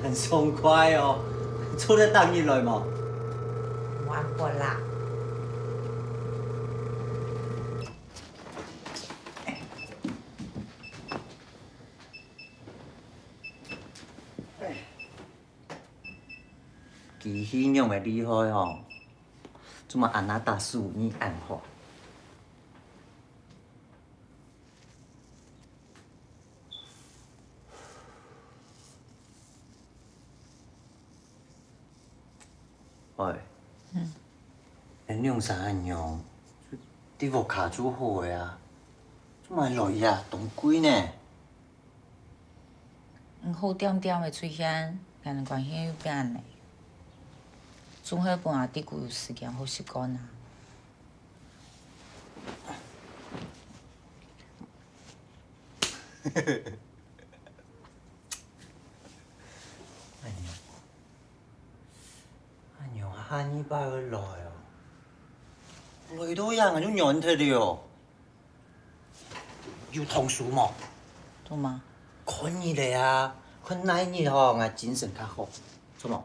恁爽快哦！做得逐日來無？無恁闊啦。 機器仰會厲害吼，做麼恁仔打手藝恁好。喂，嗯。恁兩儕恁樣，在屋下就好个啊，做麼來這當貴呢？ 你好恬恬仔出現，𠊎等關係又變了。總係分阿弟牯有時間好習慣啊。哎呀，哎呀，下二擺愛來哦，來到這𠊎就軟忒了。 有糖水無？做麼？看你咧啊，看哪日吼，𠊎精神較好，做麼？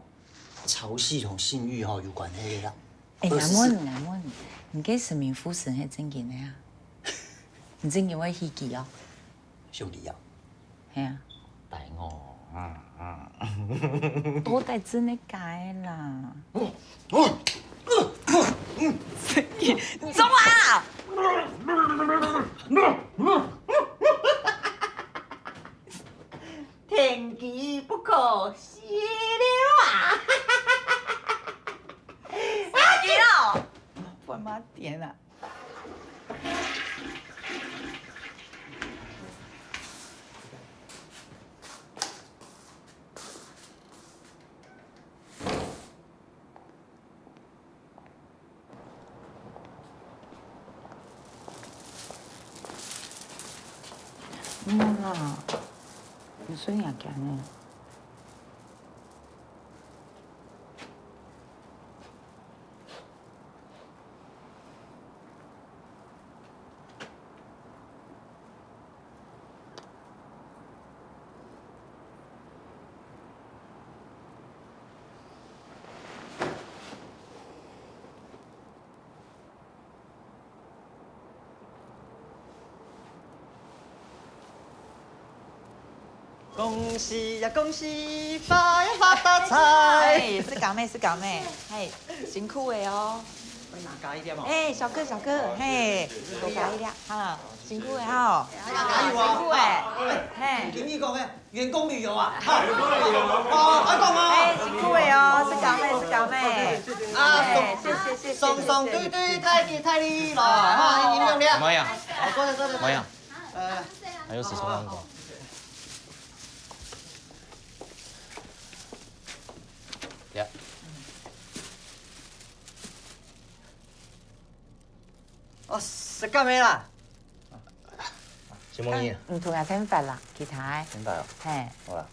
潮汐同性慾吼有關係啦。哎，𠊎問你，𠊎問你，你該實名附身係正經个啊？你正經會去佢哦？想佢哦？係啊。 帶我。嗯，嗯。都帶真个假个啦。你做啊？天機不可洩漏啊！死定了！半馬癲啊！ 無啦，你睡眼鏡呢？恭喜呀，恭喜，发呀发大财！哎，是港妹，是港妹，嘿，辛苦了哦。再拿加一点嘛。哎，小哥，小哥，嘿，多加一点哈，辛苦了哈，加油啊！辛苦哎，嘿。听你讲个员工旅游啊，哈，员工旅游，哦，还讲吗？哎，辛苦了哦，是港妹，是港妹。啊，哎，谢谢，谢谢，双双对对，谢谢。太厉害了，哈，你们两个。怎么样？好，坐着，坐着，坐着。怎么样？呃，还有十万个。 呀。哦，是干咩啦？承蒙你。嗯，同样先发啦，其他个。先发哦。嘿。好啦。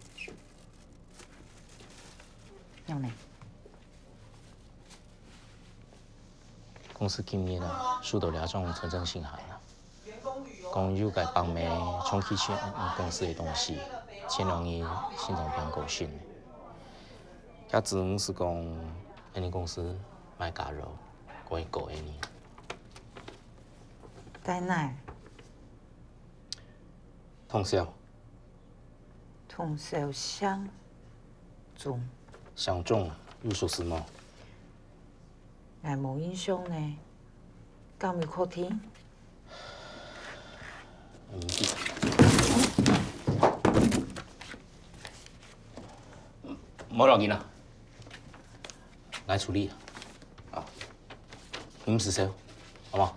用呢？ 公司今日啊，收到這張存證信函啊，講有個幫妹長期欠公司个東西，前兩日心臟病過身个。佢指毋係講，恁呢公司賣假藥，可以告恁呢。在哪？通宵。通宵相中。相中，有熟識無？ 𠊎無印象呢，敢有確定？無要緊啦，𠊎處理。啊，你毋使愁，好無？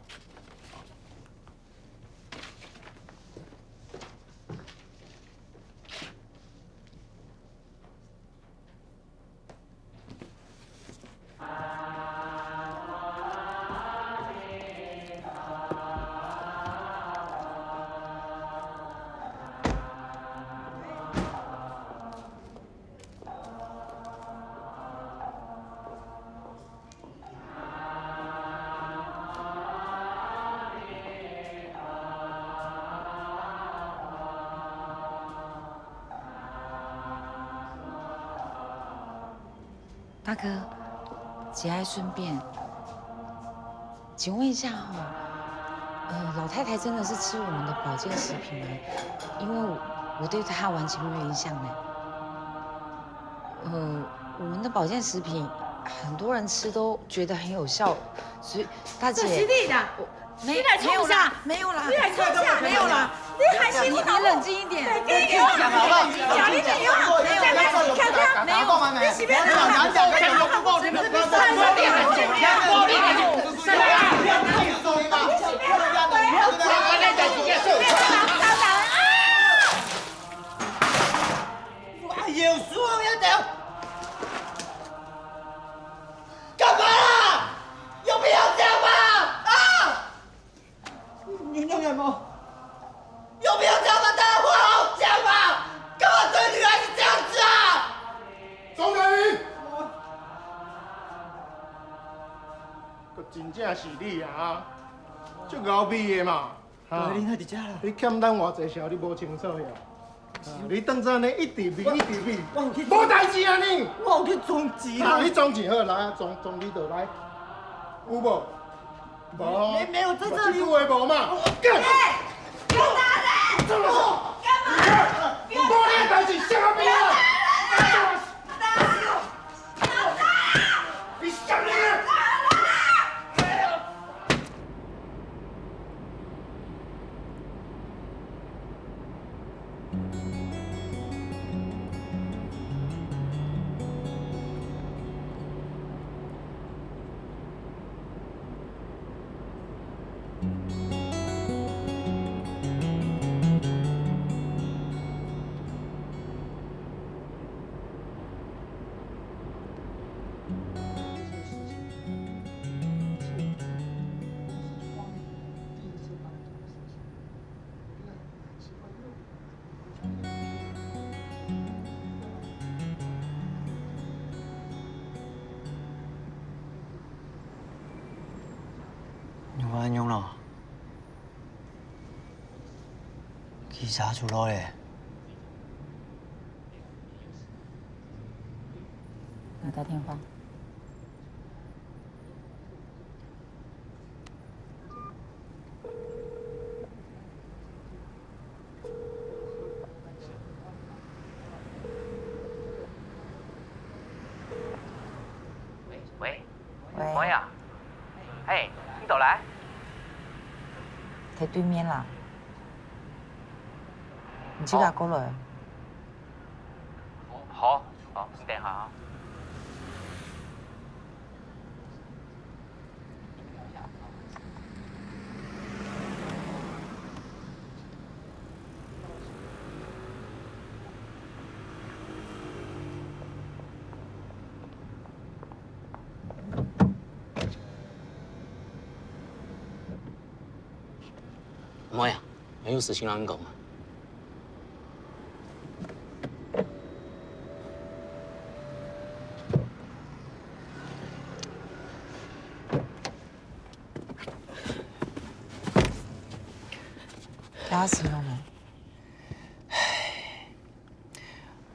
大哥，節哀順變，請問一下哈，呃，老太太真的是吃我們的保健食品嗎？因為我，我對她完全沒有印象呢。呃，我們的保健食品很多人吃都覺得很有效，所以大姐，這是你的。我 沒，你來創啥？沒有啦，沒有啦，你來創啥？沒有啦，你還是你，你冷靜一點。對，你有，你講你沒有，你講你沒有，沒有，你是不要，哎呦，輸了要走。幹嘛啦？有必要這樣嗎？啊！ 你，你，你有沒有？有必要這樣嗎？大家話好好講嘛，幹嘛對女孩子這樣子啊？鍾凱明，這真正是你啊，足牛逼的嘛！哈，你哪佇遮啦？你欠咱偌濟數，你無清楚呀？ 你等陣呢，一直比，一直比，我有去，無代誌啊你！我有去充錢啊。啊，你充錢好，來啊，充，充你就來，有無？無。沒，沒有在這裡。有一句話無嘛？幹！欸，不要打人！怎麼說？幹嘛？不要打人！無你的代誌，啥物啊？不要打人啊！ 你想你！仰會恁樣咯？佢啥出來咧？我打電話。 你妹啊，嘿，你倒來？在對面啦。你自家過來。好，好，你等一下啊。 妹啊，還有事情摎你講啊。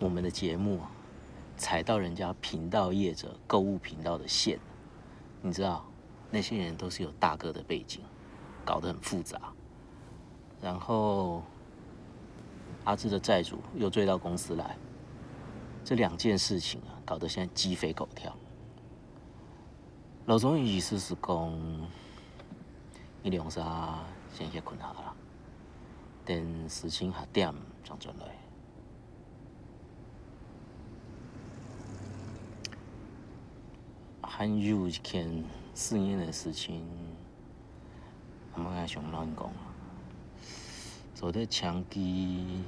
我們的節目啊，踩到人家頻道業者購物頻道的線，你知道，那些人都是有大哥的背景，搞得很複雜。然後阿志的債主又追到公司來，這兩件事情啊，搞得現在雞飛狗跳。 老總个意思係講，你兩儕先歇睏下啦，等事情下點正轉來。還有一件私人个事情，阿姆想摎你講，昨日請佢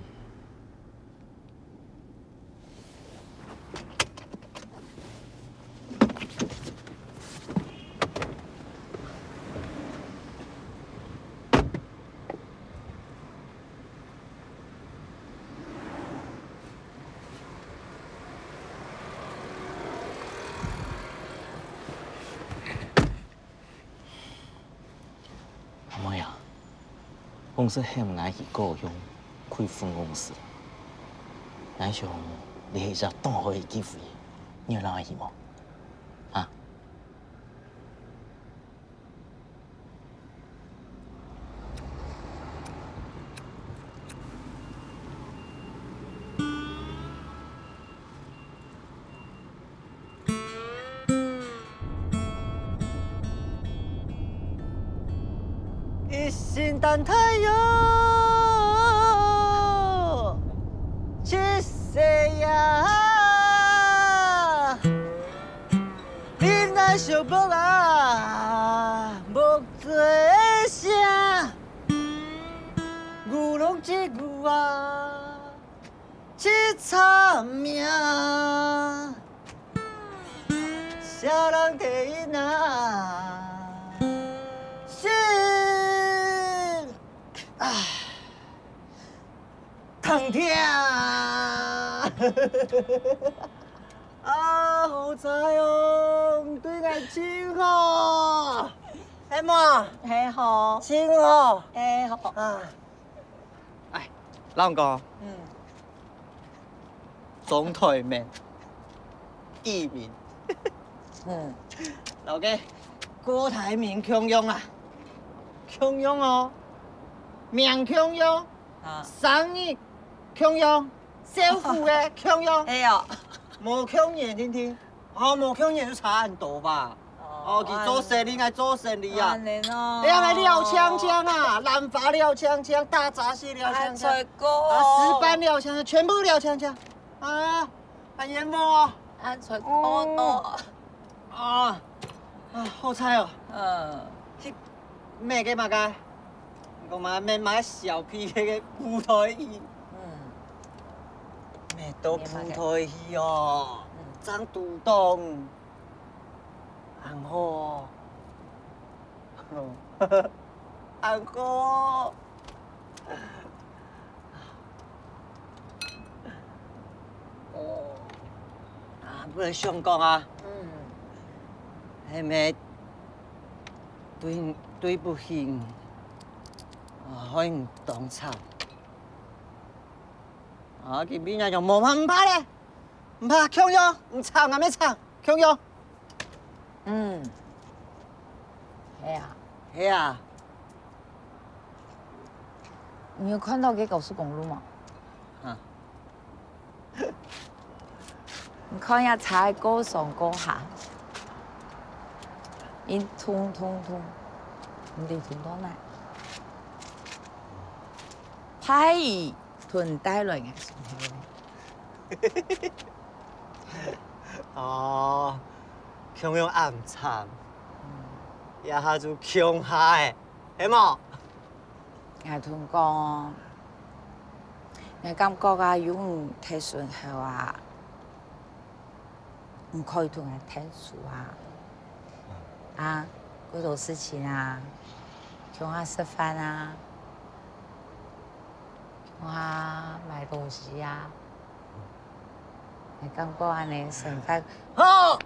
阿妹啊，公司喊𠊎去高雄開分公司，𠊎想這係一隻當好个機會，你有摎𠊎去無？啊？ 一心等太陽，七色呀，你來相伴啊，莫做聲，牛郎織女啊。 去尋命，啥人得意啊？心，唉，疼痛。啊，好彩哦，你對𠊎真好。係無？係好。真好。係好。啊。 哎，老公，嗯。中台面，異名。嗯。摎該郭台銘共樣啊，共樣哦，名共樣，啊。生日共樣，少婦个共樣，哎喲。無共樣，聽聽。 哦，無共樣就差恁多吧。哦，哦，佢做生理，𠊎做生理啊。恁樣哦。哎呀，𠊎廖強強啊，蘭花廖強強，大閘蟹廖強強，啊，石斑廖強強，全部廖強強。啊，恁樣無？恁衰過哦。啊，啊，好彩哦。嗯。去買个麼个？你講麼个買麼个小皮个布袋戲？嗯。買到布袋戲哦，嗯。正堵當。 恁好哦。恁好。哦。啊，本來想講啊，嗯。係毋係對，對不起你，啊，害你當慘。啊，今晡日就無辦法咧。 毋怕，共樣，你慘，𠊎乜慘，共樣。嗯。係啊。係啊。你有看到該高速公路無？哈。你看這車个過上過下。因痛痛痛，毋知痛到哪。怕佢吞帶來𠊎身後。哦，共樣恁慘，這下就共下欸，係無？𠊎同你講，𠊎感覺啊，有你在身後啊， 你可以同𠊎𢯭手啊，啊，做事情啊，共下食飯啊，共下買東西啊。𠊎感覺恁仔生活好，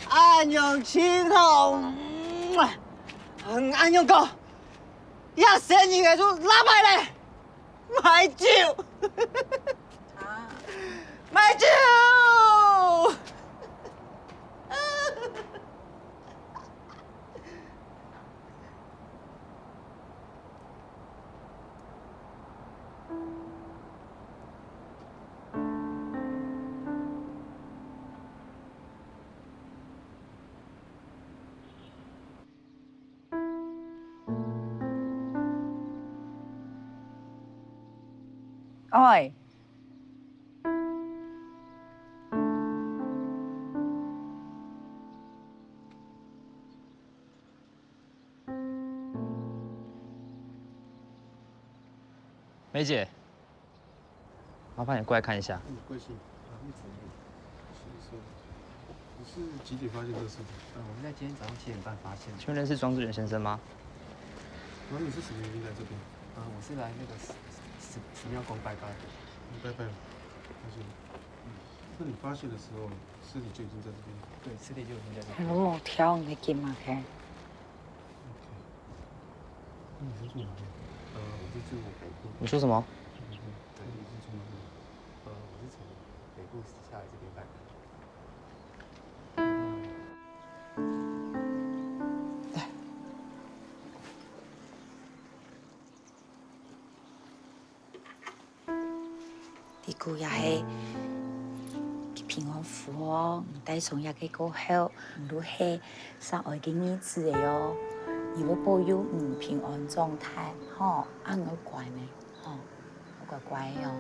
恁樣盡好。嗯，恁樣講，這生意𠊎就拉忒咧。 買酒！啊。買酒！喂，梅姐， 麻烦你过来看一下。嗯，贵姓？啊，叶子玉，七十岁。你是几点发现这个尸体？呃，我们在今天早上七点半发现的。请问认识庄志远先生吗？那你是什么原因来这边？啊，我是来那个寺，寺，寺庙公拜拜的。你拜拜了，发现了。嗯。那你发现的时候，尸体就已经在这边了？对，尸体就已经在这边。还有某条，你在干嘛？OK。 你是住哪里？呃，我是住北部。你说什么？对，你是住哪里？呃，我是从北部下来这边拜拜。 這个也係平安符哦，你戴上這个過後，你就係上愛个日子个哦，你會保佑你平安狀態，吼，恁仔乖呢，吼，乖乖哦。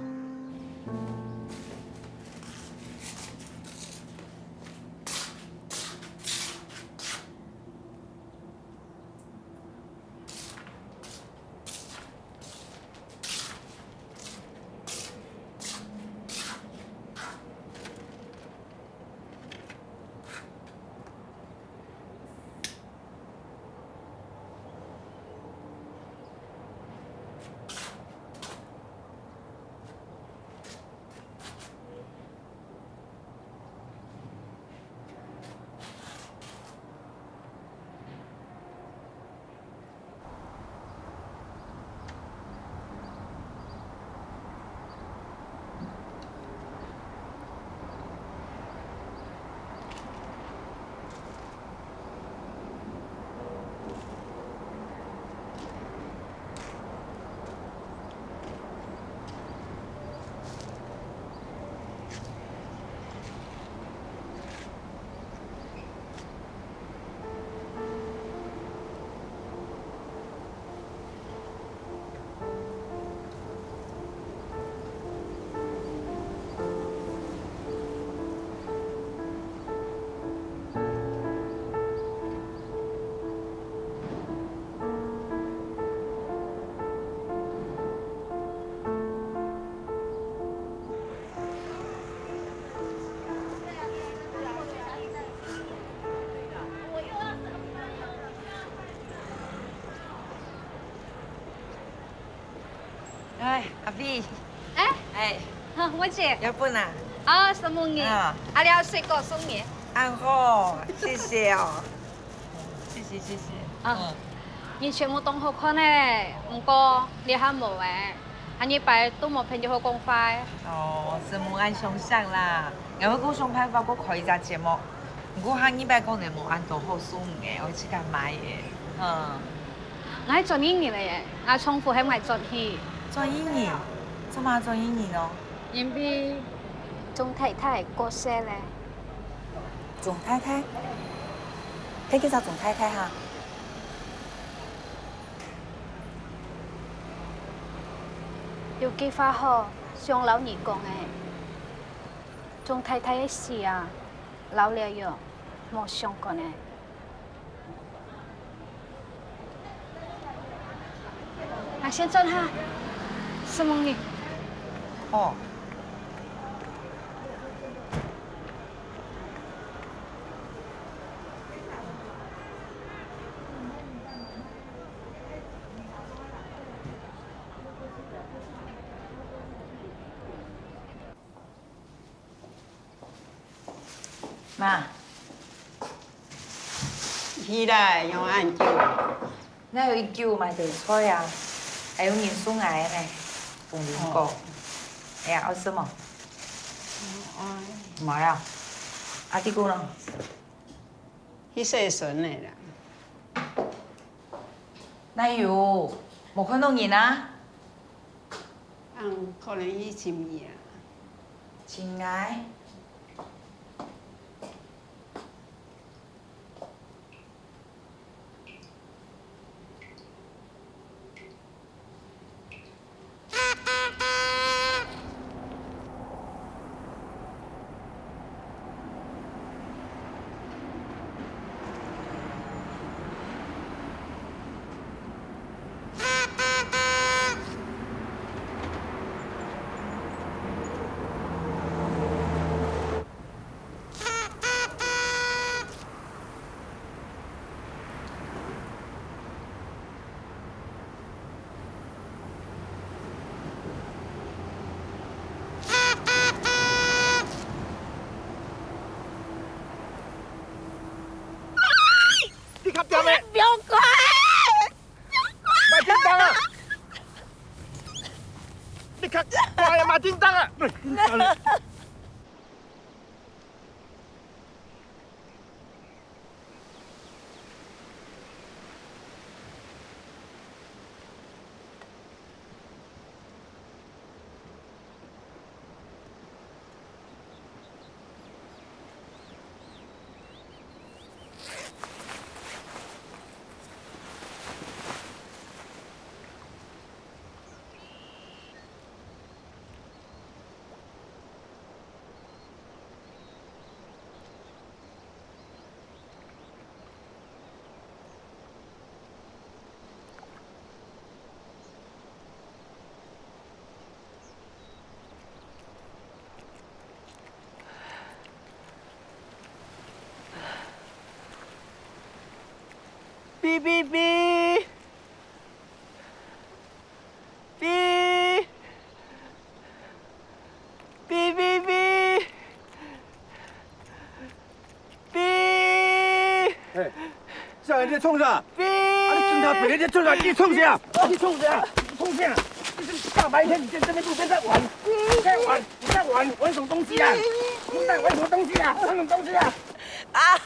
哎，阿飛。哎？哎。哈，我姐。要分啊？啊，什麼你？啊。啊，這水果送你。恁好，謝謝哦。謝謝，謝謝。啊，嗯。你全部當好看呢，毋過這下無欸，下二擺都無朋友好講話欸。哦，承蒙恁相惜啦，𠊎會過想辦法過開一隻節目。 毋過下二擺講呢無恁多好送你个，愛自家買个。嗯。𠊎轉印尼了耶，𠊎丈夫喊𠊎轉去。轉印尼？做麼轉印尼呢？因為鍾太太過世了。鍾太太？係該隻鍾太太哈？有句話吼，想摎你講欸，鍾太太个死啊，摎這藥無相關欸。 𠊎先轉哈，承蒙你。哦。 媽。起來，仰恁久？哪有恁久，買兜菜啊，還有人送來个呢，鳳梨糕。哦。哎呀，愛食無？嗯，愛。無啊。阿弟姑呢？去洗身个啦。哪有？無看到人啊？ 嗯，可能去尋你啊。尋𠊎？ 你較恬咧！莫過來！莫過來！莫振動啊！你較乖啊，莫振動啊！莫振動啊！ 嗶嗶嗶！嗶！嗶嗶嗶！ 嗶！嘿，小孩，你在創啥？嗶！啊，你警察，你在創啥？你創啥？你創啥？你創啥？你是大白天你在這邊路邊在玩，在玩，你在玩，玩什麼東西啊？你在玩什麼東西啊？玩什麼東西啊？啊！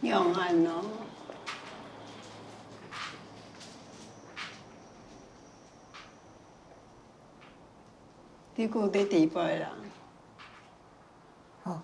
仰般呢？你顧得知背啦。好。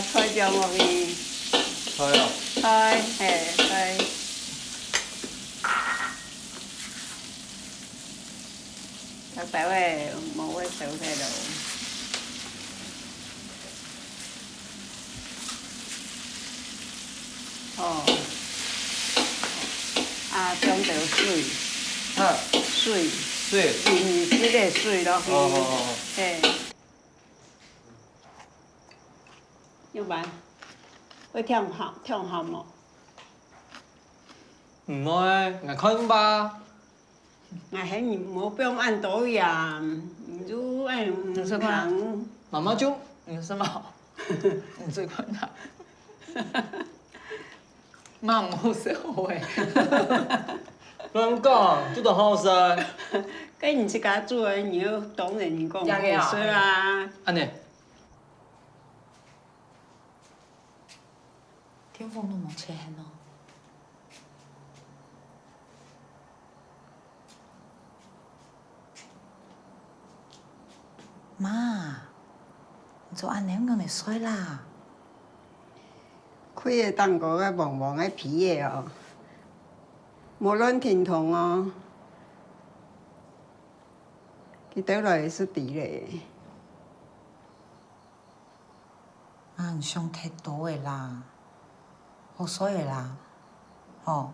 菜放落去。菜哦。菜，嘿，菜。 豆豆仔，無會熟个咯。哦。啊，放兜水。哈。水。水。飲食个水落去。哦，哦，哦，哦。嘿。仰般？會忒鹹，忒鹹無？毋會，𠊎看吧。 𠊎喊你莫放恁多鹽，你就愛你試看。媽媽就，你試嘛。你試看啊。媽，毋好笑欸。亂講，這都好食。該你自家煮个，你又當然你講毋好食啊。恁呢。 電風都無切忒哦。媽，你做恁樣仰仔睡啦？開个當高个黃黃个皮仔哦，無亂停動哦，佢兜來就知咧。 啊，你想忒多了啦，好睡了啦，吼。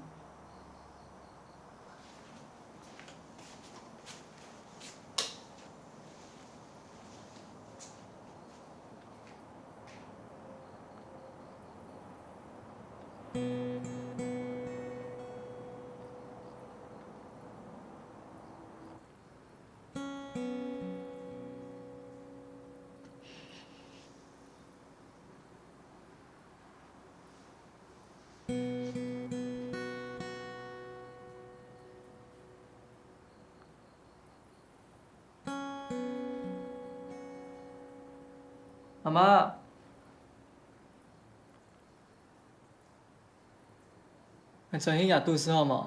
媽媽，𠊎轉去這肚屎好無？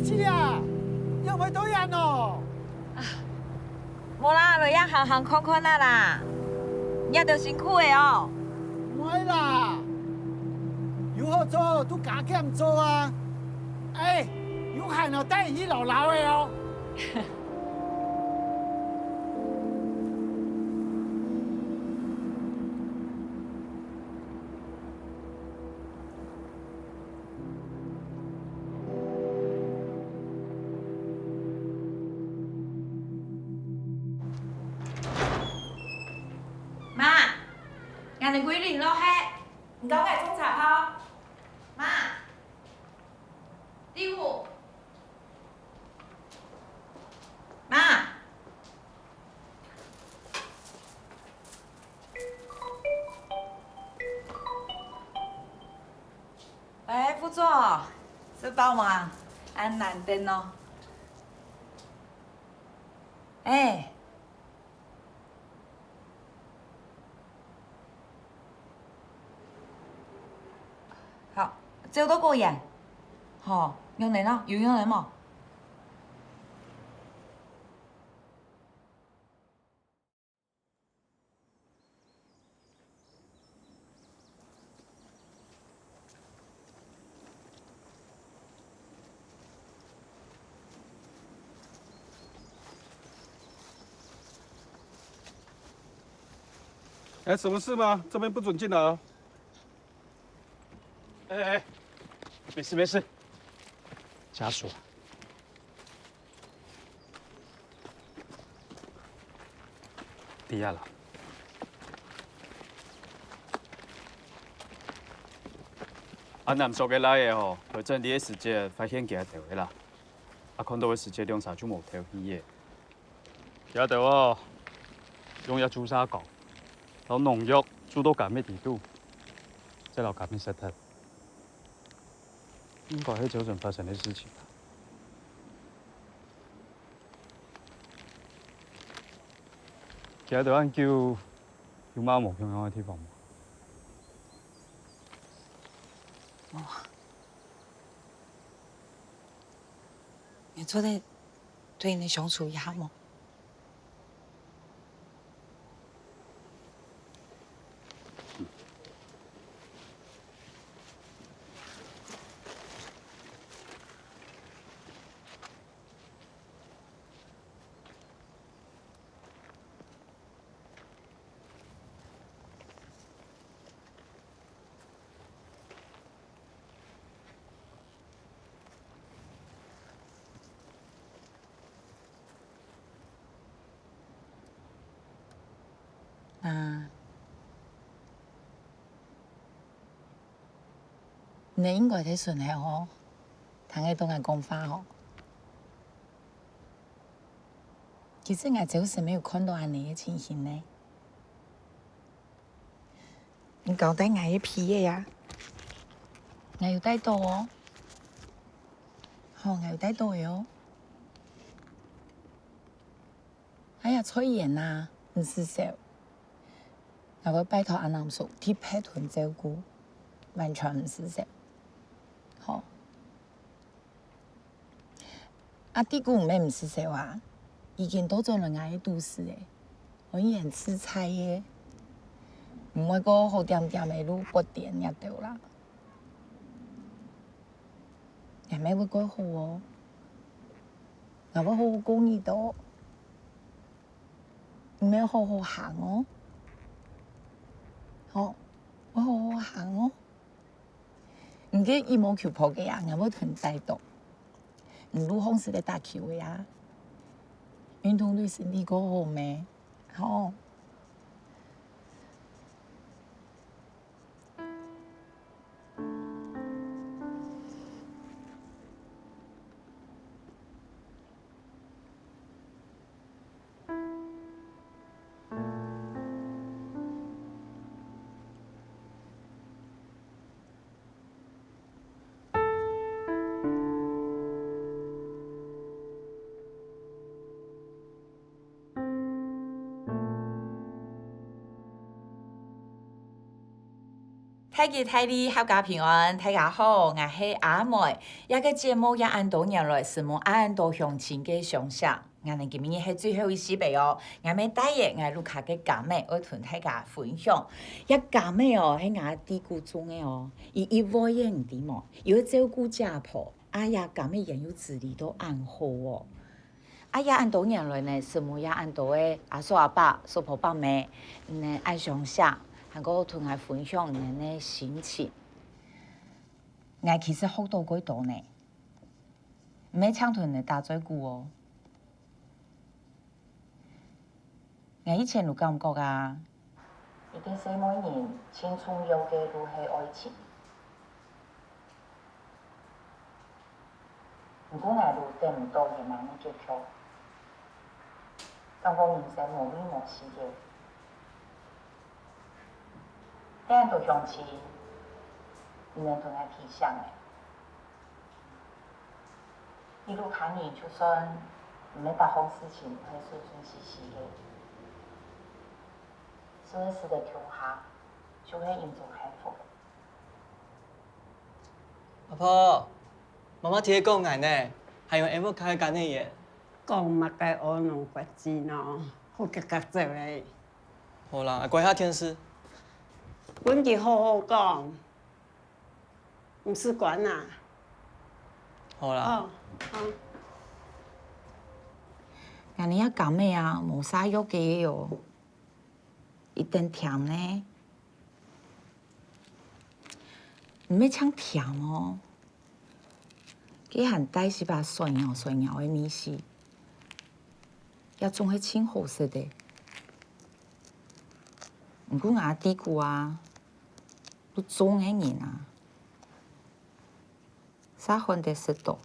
姊啊，仰會到這哦？無啦，來這行行看看啊啦。你兜辛苦个哦。毋會啦，有好做都加減做啊。哎，有閒哦，帶你去尞尞个哦。 媽，𠊎兜歸零了嘿，你教𠊎種茶泡。媽，弟兄，媽。 喂，副座，食飽無啊？恁難得哦。哎。好，走到果園。好，用得哦，有用得無？ 哎，什么事吗？这边不准进来哦。哎哎，没事没事。家属啊， 知啊啦。阿南叔个倈仔吼，在整理个時節發現佢兜个啦，啊看到个時節兩儕就無頭去个。佢兜哦，用這朱砂膏，摎農藥注到柑仔底肚，再摎柑仔食忒。應該係朝晨發生个事情吧。 佢兜恁久，有麼無共樣个地方無？無啊。你做得對你相處一下無？ 啊，你應該在脣口吼，聽得到𠊎講話吼。其實𠊎朝晨乜有看到恁仔个情形呢。 你交代𠊎个被仔啊？𠊎有帶到哦。好，𠊎有帶到个哦。哎呀，菜園啊，毋使愁。𠊎會拜託阿南叔特別同照顧，完全毋使愁。好。 啊，弟兄乜毋使愁啊，已經倒轉來𠊎个肚屎咧，可以恁自在咧，毋會過好恬恬仔摎發癲這兜啦。𠊎乜會過好哦，𠊎會好好顧你兜，你乜好好行哦，好，會好好行哦。 你个羽毛球拍仔啊，𠊎會同你帶到。你路項使得打球仔啊，運動對身體較好咩？吼。大吉大利，合家平安！大家好，𠊎係阿妹。這个節目也恁多年來，承蒙恁多鄉親个相惜。𠊎等今晡日係最後一集了哦，𠊎乜帶等𠊎屋下个柑仔愛同大家分享。這柑仔哦，係𠊎弟牯種个哦，佢一位仔，你知無？又愛照顧姐婆，啊這柑仔園又治理到恁好哦。 啊這恁多年來呢，承蒙這恁多个阿叔阿伯、叔婆伯姆，嗯，恁相惜，還過同𠊎分享你个心情。𠊎其實學到幾多呢，毋係淨同你打嘴鼓哦。𠊎以前有感覺啊，一个細妹人盡重要个就係愛情。 毋過𠊎就等毋到圓滿个結局，感覺人生無味無緒个。恁多鄉親，毋能同𠊎提醒欸。一路看人，就算毋係逐項事情係順順序序个，所以使得共下，就係一種幸福。 阿婆，媽媽聽講𠊎呢，還有𠊎屋下个柑仔園。講麼个烏龍骨子喏，好格格走欸。好啦，𠊎關下電視。分佢好好講，毋使管啊。好啦。哦，好。𠊎這柑仔啊，無啥藥个哦。 一定甜呢。毋係淨甜哦，佢還帶息把酸餚酸餚个味緒，也總係盡好食个。毋過𠊎弟牯啊，都種个人啊， 煞罕得食到。